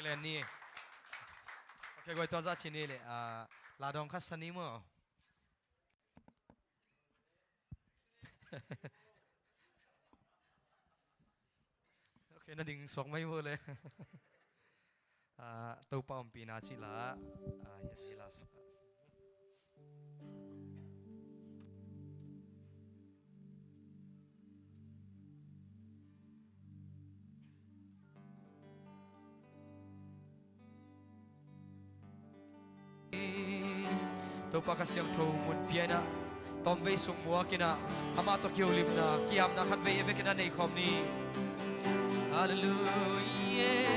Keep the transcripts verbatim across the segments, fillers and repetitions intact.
Len ni. Ok, guai, tua zah ci ni le, ah, la dawng khat sa ni maw. Ok, na ding suak mai maw le. Ah, Topa ompihna cih la, ah, hian hi la sa. Topa Kha Siangtho mun pia in ah, tawmvei sung muak in ah, amah tawh kiholimna, kiamna khatvei a vekin a nei khawm ni. Halleluiah.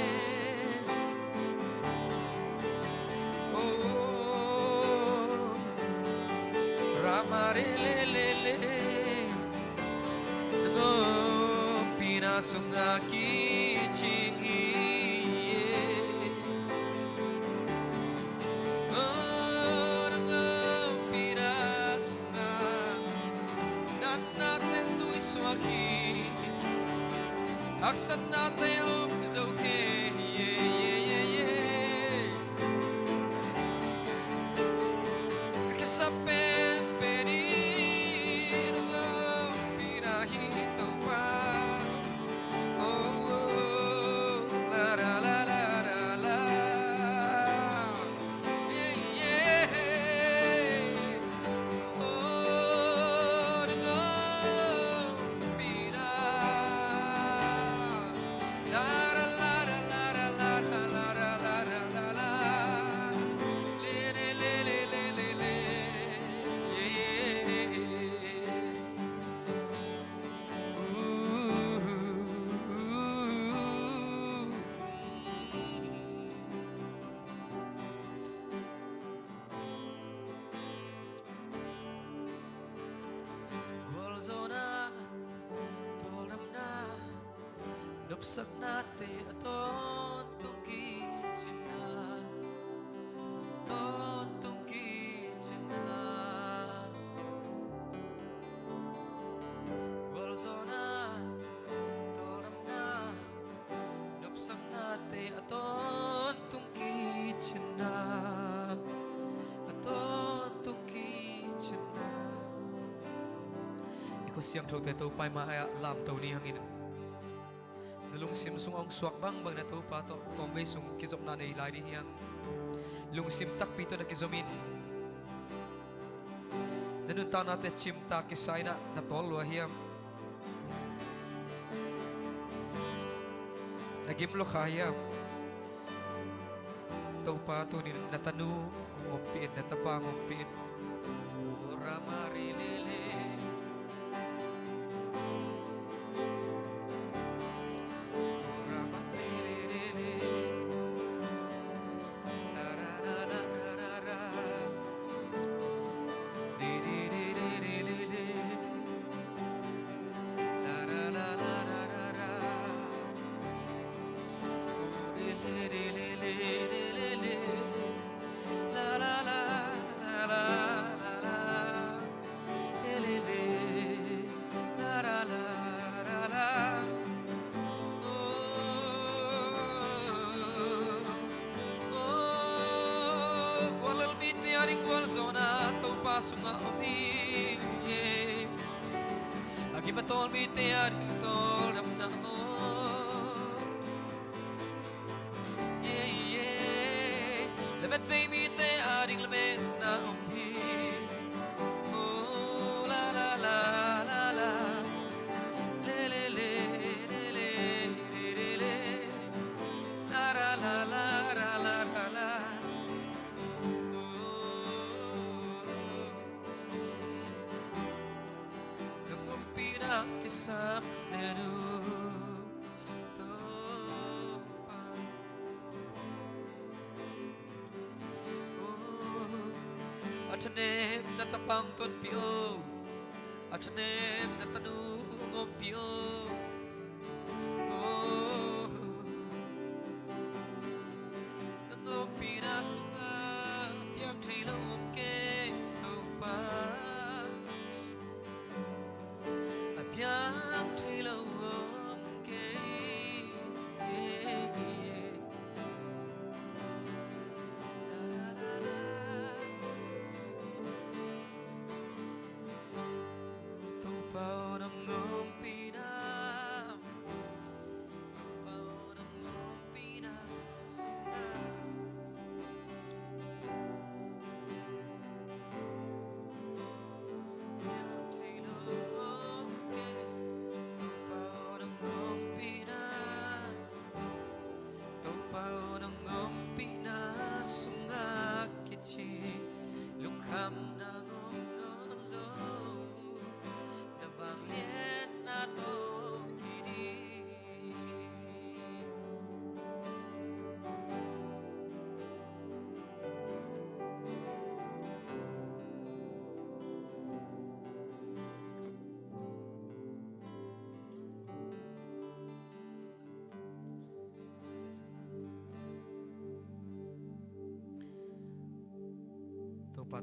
Oh, Rama re le le le. Nang ompihna sungah kicing hi. Oh, nang ompihna sungah natna teng tui suak hi. Haksatnate om zo kei. Ka kisap penpen in nang ompihna hi Topa. Oh, oh, la, la, la. Yeah, yeah. Oh, nang ompihna. La, la, la. Le, le, le. Yeah, yeah. Gualzawhna, tawldamna, nopsaknate a tawntung kicin na, tawntung kicin na. Gualzawhna, tawldamna, nopsaknate a tawntung kicin na, a tawntung kicin na. I khua siangthote Topa i mai-ah lamto ni hangin, na lungsim sungah hong suak bangbang na Topa tawh tawmvei sung kizopna nei lai ding hiam? Lungsim takpi tawh na kizom in, na nuntaknate cimtak kisa in ah na tawl lua hiam? Na gim lua kha hiam? Topa, tuni-in na tanu hong ompih in, na tapa hong ompih in. Guallel mite ading gualzawhna Topa sungah om hi. A gim a tawl mite ading tawldamna om hi. Lamet bei mite ading lametna om hi. Oh, la, la, la, la, la. Le, le, le, le, le, le, le, le. La, la, la, la, la, la, la, la. Oh, nang ompihna kisam den uh, Topa. Oh, a thanem na tapa hong tonpih o. A thanem na tanu hong ompih o. Oh, nang ompihna sungah a piang thei lo om kei, Topa. A piang thei lo om kei.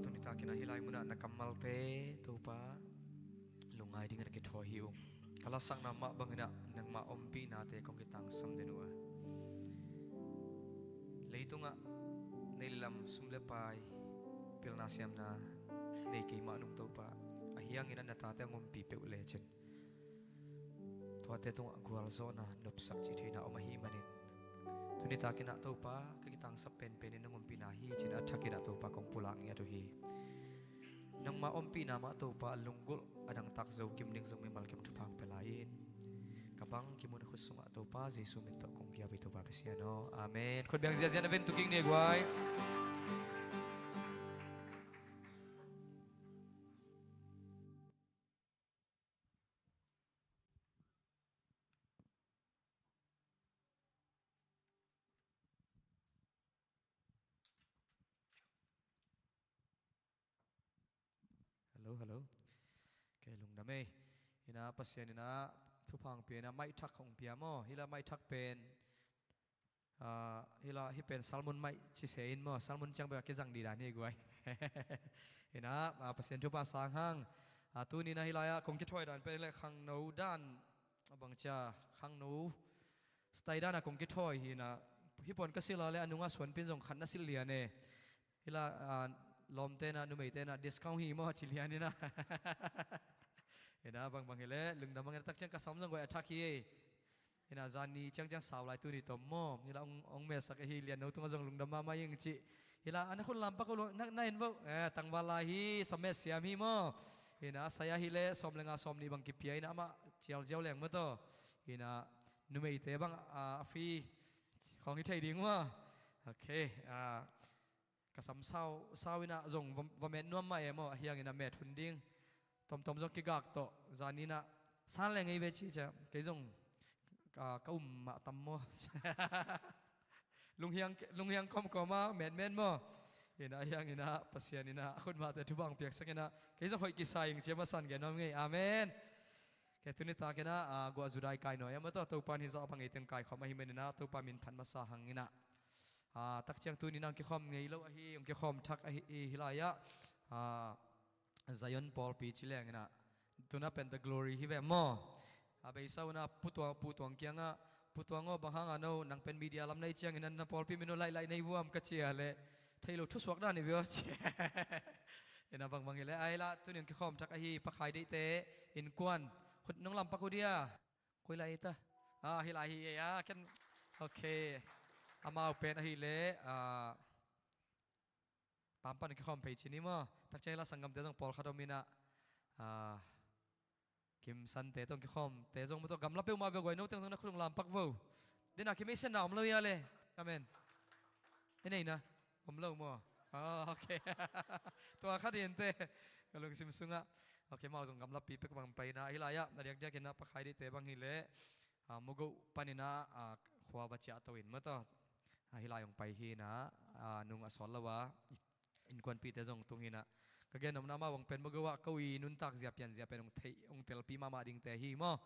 Tuni takin ah hih lai munah na kammalte Topa lungngai dingin a kithawi hi ung. Ka lasakna mah bangin ah nangmah ompihnate kong kitangsam den uh a, leitungah nei le lam, sum le pai, pilna siamna nei kei mah nung Topa, ahi hangin ah na tate hong ompi peuh lecin tuate tungah gualzawhna, nopsak cih theihna om ahih manin, tuni takin ah Topa ka kitangsap penpen in nang ompihna hi ci-in a thakin ah Topa kong pulak ngiat uh hi. Nangmah ompihna mah Topa a lunggulh a dangtak zo kim ding zong mimal kim thupha hong pia lai in, ka bang kimu na khut sungah Topa Jesu min tawh kong kiap hi Topa Pasian aw. Amen. Khut beng ziahziah na veng tu kik ni guai. Hello, hello. Kei lungdam ei. Ina Pasian ina thupha hong pia ina maihthak hong pia maw. Hih la maihthak pen Ah, hih la, hih pen salmon maih ci se in maw, salmon ciang bek a kizang dih dan hi guai. Ina, ah, Pasian thupha sang hang. Ah, tuni na hih lai-ah kong kithawi dan pen le khangno dan, a bang cia, khangno style dan a kong kithawi hi ina, hih puan ka silh a le a nungah suanpin zong khat na silh lian e. Hih la, ah, lawmte na, numeite na discount hi maw ci lian ina. Ina, bangbang hi le lungdam hang ina, tak ciang ka sam zong guai a thak hi. Ina zan ni ciangciang sau lai tuni tom maw. Hih la ong, ong metsak ahi lian no tungah zong lungdam mahmah ing cih. Hih la ana khun lampak uh na, na en voh. Eh, tangval lai hi, samet siam hi maw. Ina a sai ahi le sawm le nga sawm nih bang kipia ina amah cial ziau leng maw taw. Ina numeite bang, ah, a free khawng hi thei ding maw. Ok, ah, ka sam sau, sau ina zong va, va met nuam mah e maw, ahi hangin a met hun ding. Tomtom zong kigak tawh, zan ina san leng ei ve ci cia, kei zong, ah, ka um mah tam maw. Lunghiang, lunghiang kawmkawm a met met maw. Ina ahi hangin a Pasian ina a khutmahte thupha hong piaksak ina, kei zong hoih kisa ing ci a masan gen nuam ngei. Amen. Kei tuni takin a, ah, guah zudai kai nawi a maw taw, Topa in hih zah bang ei teng kaikhawm ahi manin a, Topa min phat masa hang ina. Ah, tak ciang tuni na hong kikhawm ngei lo ahi, hong kikhawm thak ahi, i, hih lai-ah, ah, Zion pawlpi ci leng ina, tuna pen The Glory hi ve maw. A beisa una Pu Tuang, Pu Tuang kiangah, Pu Tuang aw, bang hanga no, nang pen media lam nei ciangin na pawlpi min uh laih laih nei vuam ka cia le, thei lo thusuak dan i via cia. Ina bangbang hi le, ai la, tuni hong kikhawm thak ahi, Pakhaidihte innkuan, khut nong lampak uh dia. Koi lai ta. Ah, hih lai hi, ah, ken. Ok. Amau pen ahi le, ah, pampan kikhawm phei ci ni maw. Tak ciang hih la sanggamte zong pawlkhat om ina, ah, Kim Sante tawh kikhawmte zong maw taw gamla peuhmah ve guai, no teng zong na khut ung lampak vo. Dena Kim ei sen na om lo ia le. Amen. Ei nei na. Om lo maw? Ah, ok. Tua khat hi inteh ka lungsim sungah. Ok, mau zong gamlapi pek bang pai na. Hih lai-ah, na diakdiak ina Pakhaidihte bang hi leh, ah, Mogoh pan ina, ah, khua va ciah to in maw taw. Ah, hih lai hong pai hi ina, ah, nung a sawt lo a, innkuanpihte zong tung hi ina. Ka gen nopna mah bang pen Mogoh ah ko i nuntak zia pian zia pen hong theih, hong telpih mahmah dingte hi maw.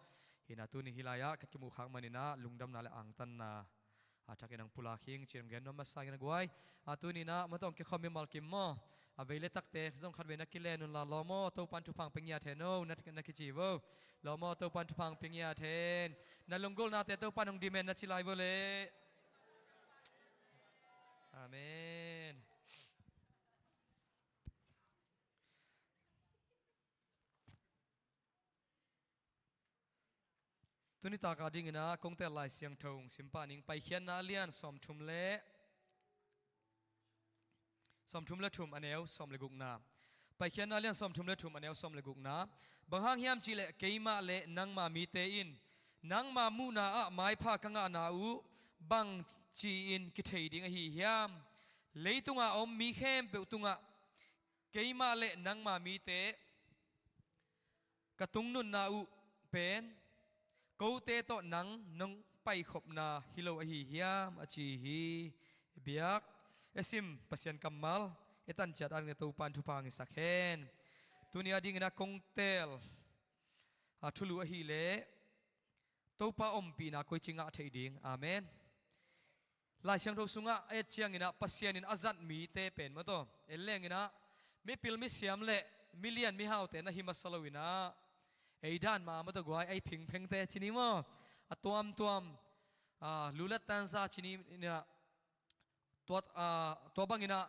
Hi ina tuni hih lai-ah ka kimuh khak man ina lungdamna le angtanna a thakin hong pulak hing ci-in hong gen nuam masa ing a guai. A tuni ina maw taw hong kikhawm mimal kim maw. A vei le takte zong khat vei na kilen un la lawm aw, Topan thupha hong pia ngiat hen o, na, na kici vo. Lawm aw, Topan thupha hong pia ngiat hen. Na lunggulhnate Topan hong dim hen na ci lai vo le. Amen. Tuni taka dingin a kong tel Lai Siangtho hong sim pah ning, Paikhiatna a lian sawmthum le, sawmthum le thum a neu sawm le gukna. Paikhiatna a lian sawmthum le thum a neu sawm le gukna. Bang hang hiam cih leh keimah le nangma mite in nangma muhna ah maipha ka ngahna uh bang ci-in kithei ding ahi hiam? Leitunga om mi khempeuh tungah keimah le nangma mite ka tungnunna uh pen kote tawh nang nong paikhopna hi lo ahi hiam, a ci hi. I biak, i sim Pasian kammal i tan ciat a dingin Topan thupha hong hisak hen. Tuni a dingin a kong tel a thulu ahi leh Topa ompihna koici ngah theih ding. Amen. Lai Siangtho sungah a et ciangin a Pasian in a zat mite pen maw taw, en lengin a mipil misiam le milian mihaute na hi masa loinah, ei dan mah maw tawh guai, ei phingphengte ci ni maw, a tuamtuam, a, lu le tanza ci ni inah, tua, a, tua banginah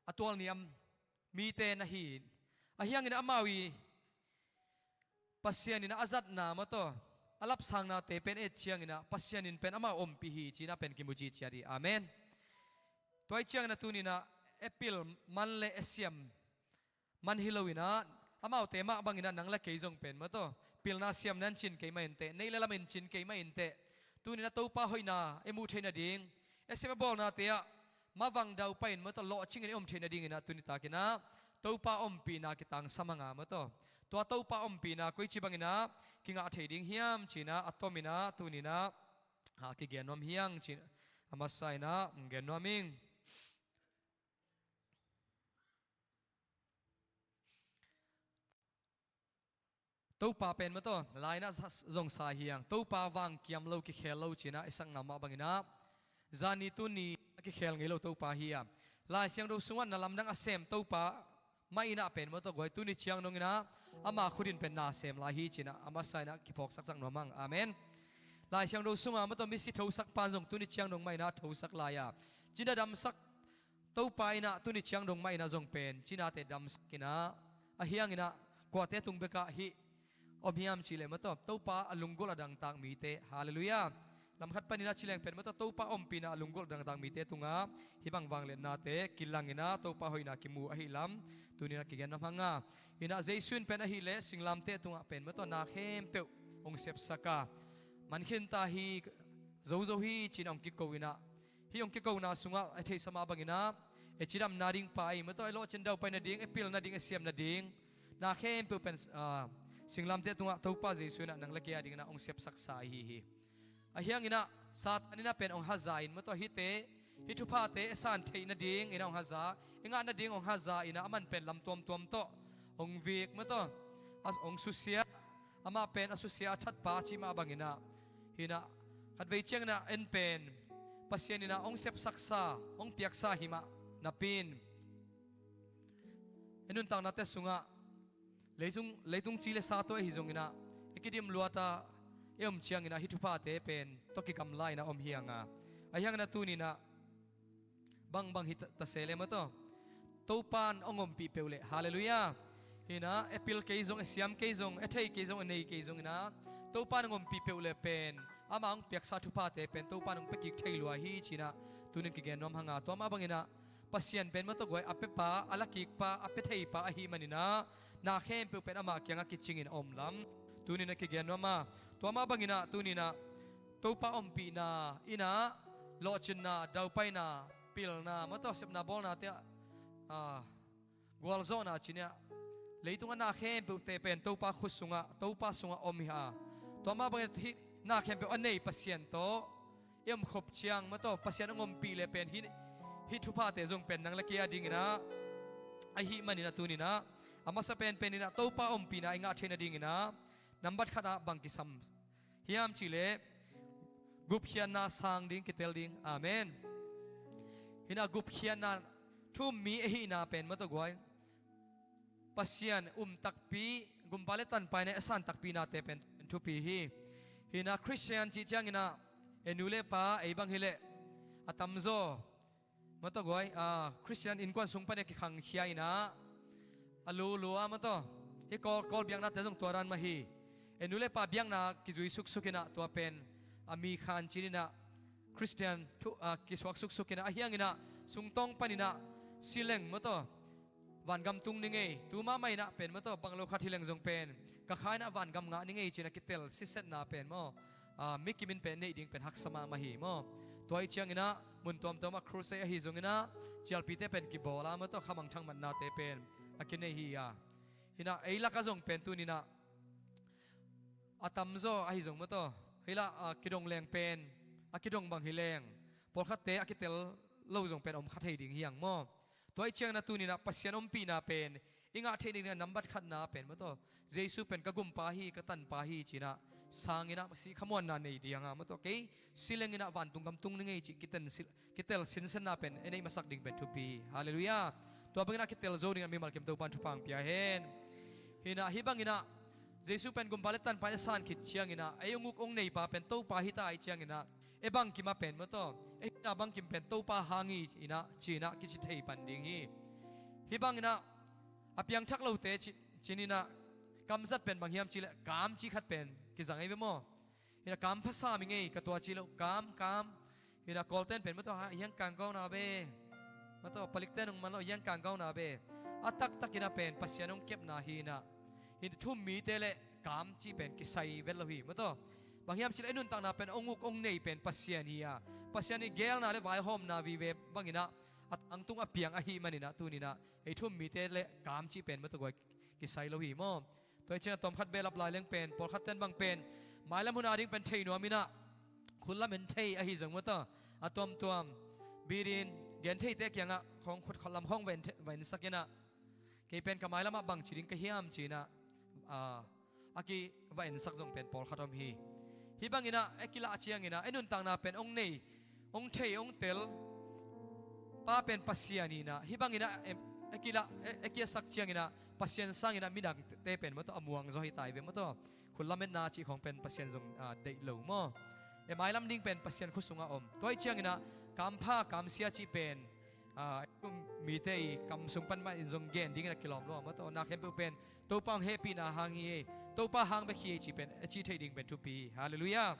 a tualniam mite na hi. Ahi hanginah amau i Pasian in a zatna maw tawh, a lapsangnate pen et cianginah Pasian in pen amau ompih hi cinah pen kimu ciciat hi. Amen. Tua ih cianginah tuninah e pil man le e siam man hi loinah, amaute mah banginah nang le kei zong pen maw tawh, pilna siamna in cin kei mah inteh, neih le lam in cin kei mah inteh, tuninah Topa hoihna e muh theih nading, e siam e bawlnate ah mavang daupai in maw tawh, lawhcingin e om theih nadinginah tunitakinah Topa ompihna kitangsam hanga maw tawh. Tua Topa ompihna koici banginah kingah thei ding hiam cinah a tominah tuninah, ha, kigen nuam hiang cinah a masa inah gen nuam ing. Topa pen maw tawh, lainah zong sa hiang, Topa vangkiam lo, kikhel lo cinah i sakna mah banginah zani tuni a kikhel ngei lo Topa hi a, Lai Siangtho sungah na lamdang a sem Topa mah inah pen maw tawh guai, tuni ciang donginah ama khut in pen na sem lai hi cinah a masa inah kiphawksaksak nuam hang. Amen. Lai Siangtho sungah maw tawh misi thosak pan zong tuni ciang dong mah inah thosak lai a, cina damsak Topa inah tuni ciang dong mah inah zong pen cinate damsak inah, ahi hanginah kuate tung bekah hih om hiam cihleh maw tawh, Topa a lunggulh a dangtak mite. Halleluiah. Lamkhat paninah cileng pen maw tawh, Topa ompihna a lunggulh a dangtak mite tungah hih bang vangliatnate kilanginah Topa hoihna kimu ahi lam tuninah kigen nuam hanga. Inah Jesu in pen ahileh singlamteh tungah pen maw tawh na khempeuh hong sepsak a, man khinta hi, zozo hi cinah hong kiko inah, hih hong kikona sungah e theihsa mah banginah e cidamna ding pa ahi maw tawh, e lawhcin daupai nading, e pil nading, e siam nading, na khempeuh pen, ah, singlamteh tungah Topa Jesu inah nang le kei a dinginah hong sepsaksa ahi hi. Ahi hanginah Satan inah pen hong haza in maw tawh, hihte, hih thuphate e san theih nading inah hong haza, e ngah nading hong haza inah aman pen lam tuamtuam tawh hong vik maw tawh, a hong susia, amah pen a susia a thatpa cih mah banginah, hinah khatvei cianginah en pen Pasian inah hong sepsaksa, hong piaksa hi mah napi-in, e nuntaknate sungah leitung, leitung ci le sa tawh ahi zonginah e kidim luata e om cianginah hih thuphate pen tawh kigamla inah om hianga. Ahi hanginah tuninah bangbang hi ta, ta se le maw tawh, Topa in hong ompih peuh leh, halleluiah, hinah e pil kei zong, e siam kei zong, e thei kei zong, e nei kei zonginah Topa in hong ompih peuh leh pen ama hong piaksa thuphate pen Topa in hong pia kik thei lua hi cinah tunin kigen nuam hanga. Tua mah banginah Pasian pen maw tawh guai, a pepa, a lakikpa, a pia theipa ahi maninah na khempeuh pen ama kiangah kicingin a om lam tuninah kigen nuam a. Tua mah banginah tuninah Topa ompihna inah lawhcinna, daupaina, pilna maw tawh, sepna bawlnate ah, ah, gualzawhna cinah leitung a na khempeuhte pen Topa khut sungah, Topa sungah om hi a. Tua mah bangin hih na khempeuh a nei Pasian tawh i omkhop ciang maw tawh, Pasian hong ompih leh pen hih, hih thuphate zong pen nang le kei a dinginah ahi maninah tuninah a masa penpen inah Topa ompihna i ngah theih nadinginah nambat khatah bang kisam hiam cihleh gupkhiatna sang ding, kitel ding. Amen. Hinah gupkhiatna thu-um mi ahihna pen maw tawh guai, Pasian um takpi, gumpa le tanpa inah a san takpi nate pen thupi hi. Hinah Khristian cih cianginah e nu le pa ei bang hileh a tamzaw maw tawh guai, ah, Khristian innkuan sung panin a kikhangkhia inah a lulua maw tawh, hih Kawl, Kawl biaknate zong tua dan mah hi. E nu le pa biakna kizui suksuk inah tua pen a mi khan cin inah Khristian thu, ah, kisuak suksuk inah, ahi hanginah sungtawng paninah sileng maw tawh, vangam tung ni ngei, tu mahmah inah pen maw tawh, bang lo khat hileng zong pen ka kha inah vangam ngah ni ngei cinah kitel sisetna pen maw, ah, mi kimin pen neih ding pen haksa mahmah hi maw. Tua ih cianginah mun tuamtuamah crusade ahi zonginah cialpite pen kibawl a maw tawh, khamang thangmatnate pen a kinei hi a. Hinah ei lakah zong pen tuninah a tamzaw ahi zong maw tawh, hih lah, ah, kidong leng pen a kidong bang hileng pawlkhatte a kitel lo zong pen om kha thei ding hiang maw. Tua ih cianginah tuninah Pasian ompihna pen i ngah theih dingin nambat khatna pen maw tawh, Jesu pen ka gumpa hi, ka tanpa hi cinah sanginah sih khamuanna nei dinga maw tawh, kei sileng inah vantung gam tung ni ngei cih kiten sil, kitel sinsenna pen e neih masak ding pen thupi hi. Halleluiah. Tua bangin a kitel zo dingin mimal kim Topan thupha hong pia hen. Hinah hih banginah Jesu pen gumpa le tanpa in a san khit cianginah ei hong uk hong neipa pen Topa hita ahih cianginah ei bangkim ah pen maw taw, ei hihna bangkim pen Topa hang hi inah ci-inah kici thei pan ding hi. Hih banginah a piangthak lote ci-, cininah kamzat pen bang hiam cihleh kam cih khat pen kizang ei ve maw? Hinah kam phasam i ngei ka tua cih loh kam kam. Hinah Kawlten pen maw taw, ha, hiang kang kau na be. Maw taw, palikten hong man lo hiang kang kau na be. A taktakinah pen Pasian hong kepna hinah. Hinah thu-um mite le kam cih pen kisai vet lo hi maw taw. Bang hiam cihleh ei nuntakna pen hong uk hong nei pen Pasian hi a, Pasian i geelna le vaihawmna vive banginah a tangtung a piang ahih maninah tuninah ei thu-um mite le kam cih pen maw taw guai kisai lo hi maw? Tua hi ciangin a tawmkhat behlap lai leng pen pawlkhatten bang pen mailam hun a ding pen thei nuam inah khut lamen thei ahi zong maw taw, a tuamtuam birin gen theite kiangah khawng khut lam khawng va en the-, va ensak inah kei pen ka mailamah bangci ding ka hiam ci-inah, a, a ki va ensak zong pen pawlkhat om hi. Hih banginah ei kilah cianginah ei nuntakna pen hong nei, hong thei, hong tel pa pen Pasian hinah hih banginah em, ei kilah, ei, ei kiasak cianginah Pasian sanginah midangte pen maw taw a muang zaw hi ta hi ve maw taw. Khut lametna cih khawng pen Pasian zong, a, deih lo maw? E mailam ding pen Pasian khut sungah om. Tua hi cianginah kampha kamsia cih pen, a, mite i kam sung pan mah in zong gen dingin a kilawm lo a maw taw. Na khempeuh pen Topa hong hehpihna hang hi ei, Topa hang bek hi ei cih pen a cih theih ding pen thupi hi. Halleluiah.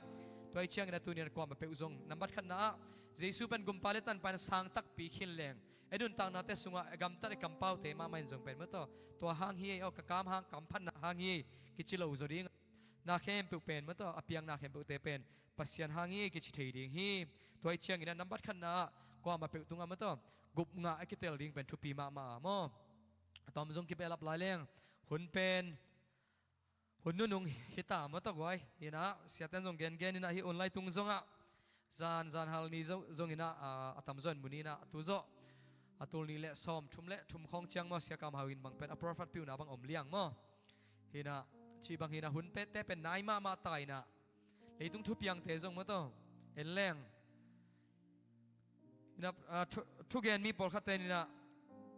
Tua hi cianginah tuni-in kuamah peuh zong nambat khatna ah Jesu pen gumpa le tanpa in a sang takpi khin leng ei nuntaknate sungah a gamtat a kampaute mahmah in zong pen maw taw, tua hang hi ei, aw ka kam hang, kam phatna hang hi ei kici lo zaw ding. Na khempeuh pen maw taw, a piang na khempeuhte pen Pasian hang hi ei kici thei ding hi. Tua hi cianginah nambat khatna ah kuamah peuh tungah maw taw, gupngah a kitel ding pen thupi mahmah a maw? A tawm zong kibehlap lai leng hun pen hun nunung hita maw taw guai. Hinah siaten zong gengen inah hih online tung zongah zan, zan hal ni zo-, zonginah, a, a tamzaw in mu ni inah a tu zawh a tul nih le sawm thum le thum khawng ciang maw, Sia Kam Hau in bang pen a prophet piuhna bang om liang maw? Hinah cih bang hinah hun pette pen nai mahmah ta inah leitung thupiangte zong maw taw en leng. Inah, a, thu, thugen mi pawlkhatte ninah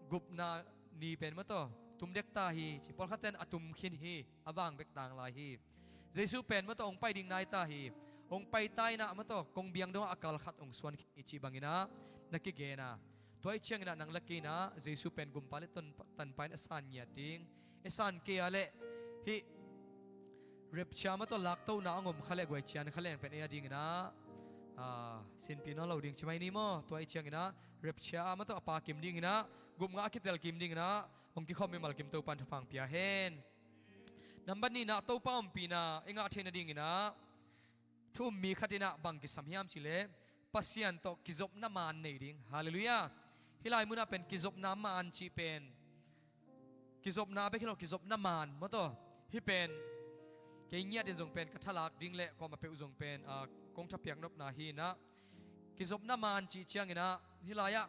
gupna ni pen maw taw tum dek ta hi ci, pawlkhatten a tum khin hi, a vang bek tang lai hi. Jesu pen maw taw hong pai ding nai ta hi. Hong pai ta inah maw taw kong biang dongah a kal khat hong suan khin hi cih banginah na kigen a, tua hi cianginah nang le kei inah Jesu pen gumpa le tan, tanpa in a san ngiat ding. E san kei a leh hih rapture maw taw laktohna hong om kha leh guai cian kha leng pen ei a dinginah, a, sinpi nawn lo ding ci mai ni maw? Tua hi cianginah rapture ah maw taw a pa kim dinginah gupngah a kitel kim dinginah hong kikhawm mimal kim Topan thupha hong pia hen. Nambat nihna ah Topa ompihna i ngah theih nadinginah thu-um mi khat inah bang kisam hiam cihleh Pasian tawh kizopna maan nei ding. Halleluiah. Hih lai munah pen kizopna maan cih pen kizopna bek hi lo, kizopna maan maw taw. Hih pen kei ngiat in zong pen ka thalak ding le kuamah peuh zong pen, a, kong thapiak nopna hi inah kizopna maan cih cianginah hih lai-ah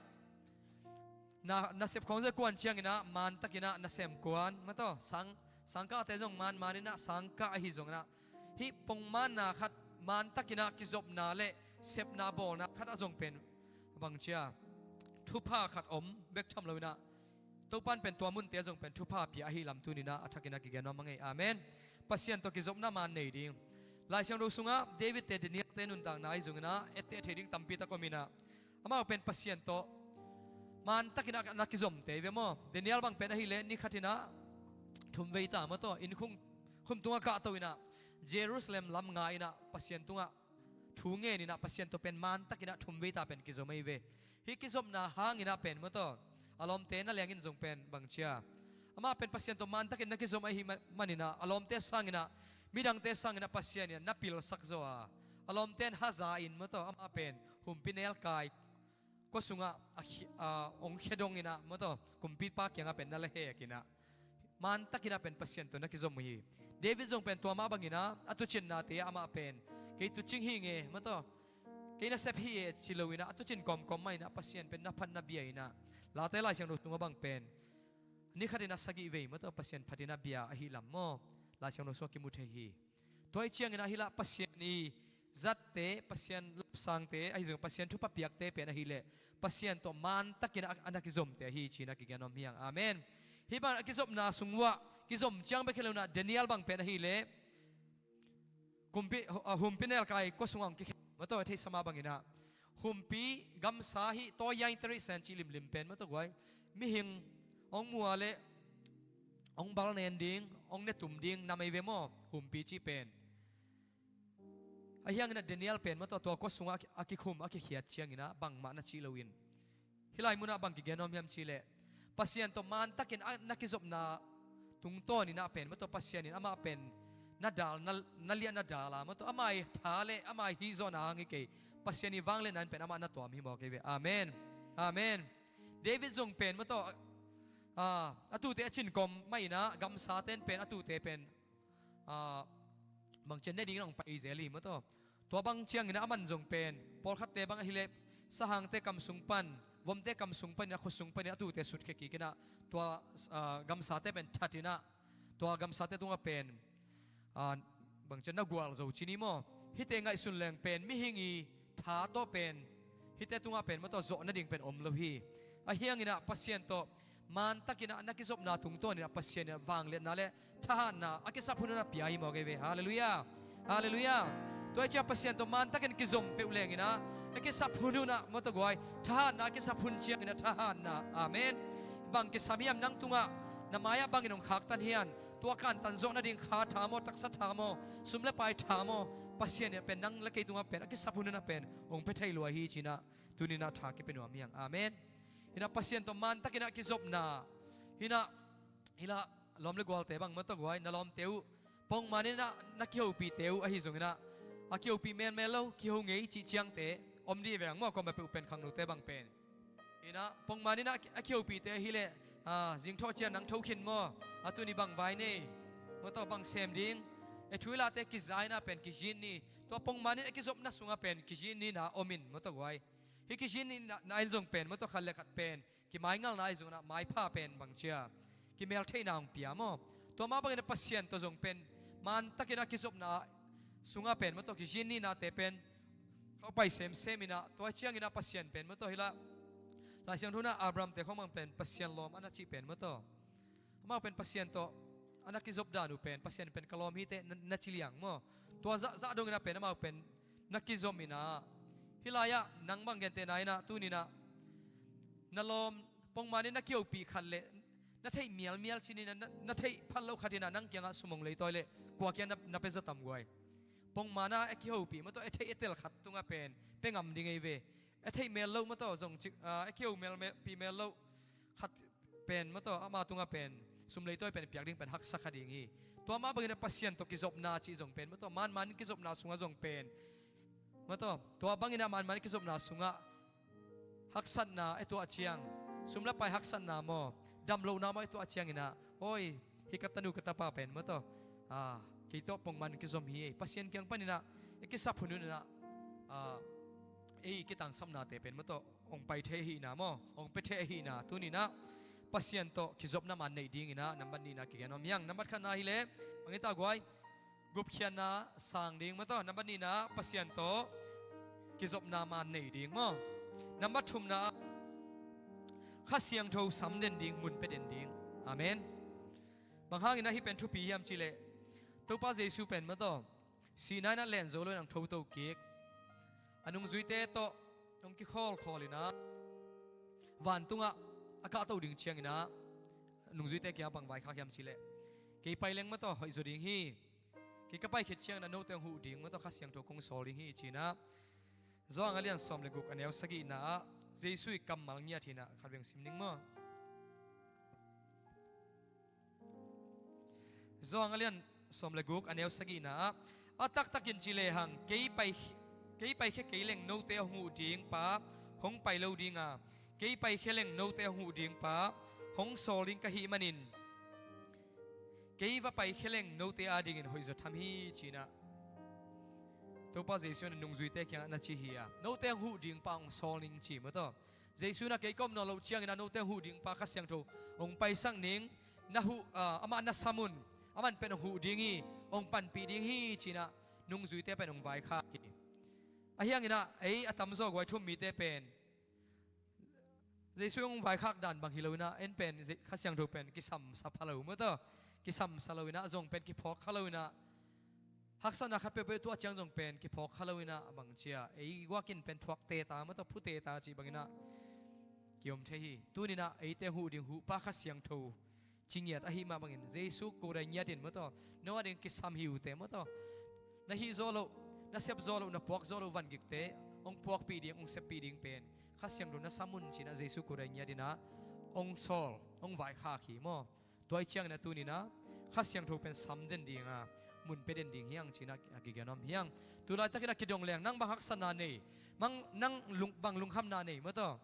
na, nasep khawng zong kuan cianginah maan takinah nasem kuan maw taw, sang, sangkahte zong maan, maan inah sangkah ahi zonginah hih pongmaanna khat maan takinah kizopna le sepna bawlna khat ah zong pen bang cia thupha khat om bek tham lo inah Topan pen tua munte zong pen thupha pia ahi lam tuninah a thakinah kigen nuam a ngei. Amen. Pasian tawh kizopna maan nei ding. Lai Siangtho sungah David te Daniel te nuntakna ahi zonginah etteh thei ding tampi tak om inah amau pen Pasian tawh maan takinah na kizomte hi ve maw? Daniel bang pen ahileh ni khat inah thum vei ta maw taw, inn khum, khum tungah kahto inah Jerusalem lam nga inah Pasian tungah thu ngen inah Pasian tawh pen maan takinah thum vei ta pen kizom ahi ve. Hih kizopna hanginah pen maw taw a lawmte na lengin zong pen bang cia amah pen Pasian tawh maan takin na kizom ahi ma-, maninah a lawmte sanginah midangte sanginah Pasian inah na pilsak zaw a, a lawmte in haza in maw taw amah pen humpi nelkai kua sungah a khi-, a, hong khia donginah maw taw kumpipa kiangah pen na la hekinah maan takinah pen Pasian tawh na kizom uh hi. David zong pen tua mah banginah a tucinnate ah amah pen kei tucing hi nge maw taw, kei nasep hi e ci loinah a tucin kawmkawm mah inah Pasian pen na phat na bia inah Late Lai Siangtho sungah bang pen ni khatin a sagih vei maw taw Pasian phatin a bia ahi lam maw? Lai Siangtho sungah kimu thei hi. Tua hi cianginah hih lah Pasian i zatte, Pasian lapsangte, ahi zong Pasian thupha piakte pen ahileh Pasian tawh mantakin a, a na kizomte ahi ci-in a kigen nuam hi hang. Amen. Hih bang a kizopna sung uah kizom ciang bek hi lo-in ah Daniel bang pen ahileh kumpi, hu-, a, humpi nelkai kua sungah hong kikhen, maw taw, a theihsa mah bangin ah humpi gamsa hih tawi a interest san cih limlim pen, maw taw guai, mihing hong muh leh hong balnen ding, hong netum ding nam ei ve maw, humpi cih pen. Ahi hangin ah Daniel pen, maw taw, tua kua sungah a ki-, a kikhum, a kikhiat ciangin ah bangmah na cih loin, hih lai munah bang kigen nuam hiam cih leh Pasian tawh mantakin a na kizopna tungtawnin ah pen, maw taw, Pasian in amah pen na dal, na, na liah na dal a, maw taw, amah ii tha leh amah ii hih zawhna hang hi kei, Pasian ii vangliatna in pen amah na tuam hi mawk hi ve. Amen. Amen. David zong pen, maw taw, a, a tuute a cin kawm mah in ah gamsate in pen a tuute pen, a, bangci a ne dingin hong pai zel hi, maw taw. Tua bang ciangin ah aman zong pen pawlkhatte bang ahileh sahangte kam sung pan, vomte kam sung panin, a khua sung panin a tuute sutkhia kikin ah tua, a, gamsate pen thatin ah, tua gamsate tungah pen, a, bangci a na gualzo ci ni maw, hihte ngaihsun leng pen mihing ii tha tawh pen hihte tungah pen, maw taw, zawh nading pen om lo hi. Ahi hangin ah Pasian tawh mantakin ah na kizopna tungtawnin ah Pasian in ah vangliatna leh thahatna a kisap hun hun ah pia hi mawk hi ve. Halleluiah. Halleluiah. Tua ahih ciang Pasian tawh mantakin kizom peuh lengin ah a kisap hun hun ah, maw taw guai, thahatna a kisap hun ciangin ah thahatna. Amen. Bang kisam hiam nang tungah, na mai-ah bangin hong khaktan hiam, tua kantan zawh nading kha tha maw, taksa tha maw, sum leh pai tha maw, Pasian in ah pen nang leh kei tungah pen a kisap hun hun ah pen hong pia thei lua hi ci-in ah tuni-in ah tha kipia nuam hi hang. Amen. Hi-in ah Pasian tawh mantakin ah kizopna, hi-in ah, hi lah, lawm leh gualte bang, maw taw guai, na lawmte uh, pongman in ah na kihopihte uh ahi zongin ah, a kihopih melmel lo, kiho ngei cih ciangte om dih veng maw, kuamah peuh pen khangnote bang pen. Hi-in ah pongman in ah a kihopihte ahileh, a, zingthawh ciang nang tho khin maw, a, tuni bang vai nei, maw taw, bang sem ding, e, thu ii lahte kiza-in ah pen kizin ni. Tua pongman in a kizopna sungah pen kizin nina om in, maw taw guai. Hih kizin nina in zong pen, maw taw, khat leh khat pen kimaingalna ahi zongin ah maipha pen bangci a kimeltheihna hong pia maw. Tua mah bangin ah Pasian tawh zong pen mantakin a kizopna sungah pen, maw taw, kizin ninate pen khauh pai semsem in ah, tua ciangin ah Pasian pen, maw taw, hi lah, Lai Siangtho in ah Abraham-te khawng bang pen Pasian lawm a na cih pen, maw taw, amau pen Pasian tawh a na kizop dan uh pen, Pasian pen ka lawm hi teh, na, na ci liang maw. Tua zahzah dongin ah pen amau pen na kizom in ah, hih lai-ah nang bang gentehna in ah tuni-in ah na lawm, pongman in na kihopih khat leh na theih mialmial ci-in ah, na, na theih phat loh khat in ah nang kiangah sum hong leitawi leh kua kiang na, na pia zaw tam guai? Pongman a kihopih, maw taw, e theih e tel khat tungah pen pia ngam ding ei ve. E theih mel loh, maw taw, zong cik, a, e kiho mel, mel, pih mel loh khat pen, maw taw, ama tungah pen sum leitawi pen piak ding pen haksa kha ding hi. Tua mah bangin ah Pasian tawh kizopna cih zong pen, maw taw, manman kizopna sungah zong pen, maw taw, tua bangin ah manman kizopna sungah haksatna e tuah ciang, sum leh pai haksatna maw, damlohna maw e tuah ciangin ah, oi, hih ka tanu ka tapa pen, maw taw, a, kei tawh pongman kizom hi, Pasian kiang panin ah e kisap hun hun in ah, a, ei kitangsapnate pen, maw taw, hong pai thei ahihna maw, hong pia thei ahihna, tuni-in ah Pasian tawh kizopna man neih dingin ah nambat nihna kigen nuam hi hang. Nambat khatna hileh, bang hi ta guai, gupkhiatna sang ding, maw taw, nambat nihna Pasian tawh kizopna man neih ding maw. Nambat thumna ah Kha Siangtho sam den ding, mun pia den ding. Amen. Bang hangin ah hih pen thupi hiam cih leh, Topa Jesu pen, maw taw, sihna in ah len zo loin hong thoto kik. A nungzuite tawh hong kikhawlkhawl in ah vantungah a kahto ding ciangin ah a nungzuite kiangah bang vaikhak hiam cih leh, kei pai leng, maw taw, hoih zaw ding hi. Kei ka pai khit ciangin ah note hong huh ding, maw taw, Kha Siangtho kong sawl ding hi, ci-in ah Johan a lian sawm leh guk, a neu sagihna ah Jesu ii kammal ngiat hi-in ah khat vei hong sim ning maw. Johan a lian sawm leh guk, a neu sagihna ah, a taktakin ci lehang, kei pai, kei paikhia kei leng note hong huh ding pa hong pai lo ding a, kei paikhia leng note hong huh ding pa hong sawl ding ka hih manin, kei va paikhia leng note adingin hoihzaw tham hi, ci-in ah Topa Jesu in a nungzuite kiangah na ci hi a, note hong huh ding pa hong sawl ning ci, maw taw. Jesu in ah kei ka om nawn loh ciangin ah note hong huh ding pa Kha Siangtho hong paisak ning, na huh, ah, amah na sam un, aman pen hong huh ding hi, hong panpih ding hi, ci-in ah nungzuite pen hong vaikhak hi. Ahi hanginah ei a tamzaw guai thu-um mite pen Jesu hong vaikhak dan bang hi loinah en pen Kha Siangtho pen kisamsa pha lo maw taw. Kisamsa loinah zong pen kiphawk kha loinah haksatna khat peuhpeuh tuah ciang zong pen kiphawk kha loinah a bang cia ei guakin pen thuak teta maw taw, phu teta cih banginah kiom thei hi. Tuninah eite huh ding huhpa Kha Siangtho ci ngiat ahi mah bangin Jesu ko dai ngiatin maw taw, no a ding kisam hi uh teh maw taw. Na hih zawh loh, na sep zawh loh, na puak zawh loh vangikte hong puakpih ding, hong seppih ding pen Kha Siangtho na sam un cinah Jesu ko dai ngiatinah hong sawl, hong vaikhak hi maw. Tua ih cianginah tuninah Kha Siangtho pen sam den dinga mun pia den ding hiang cinah a kigen om hiang. Tulaitakinah kidong leng nang bang haksatna nei, mang nang lung, bang lungkhamna nei maw taw,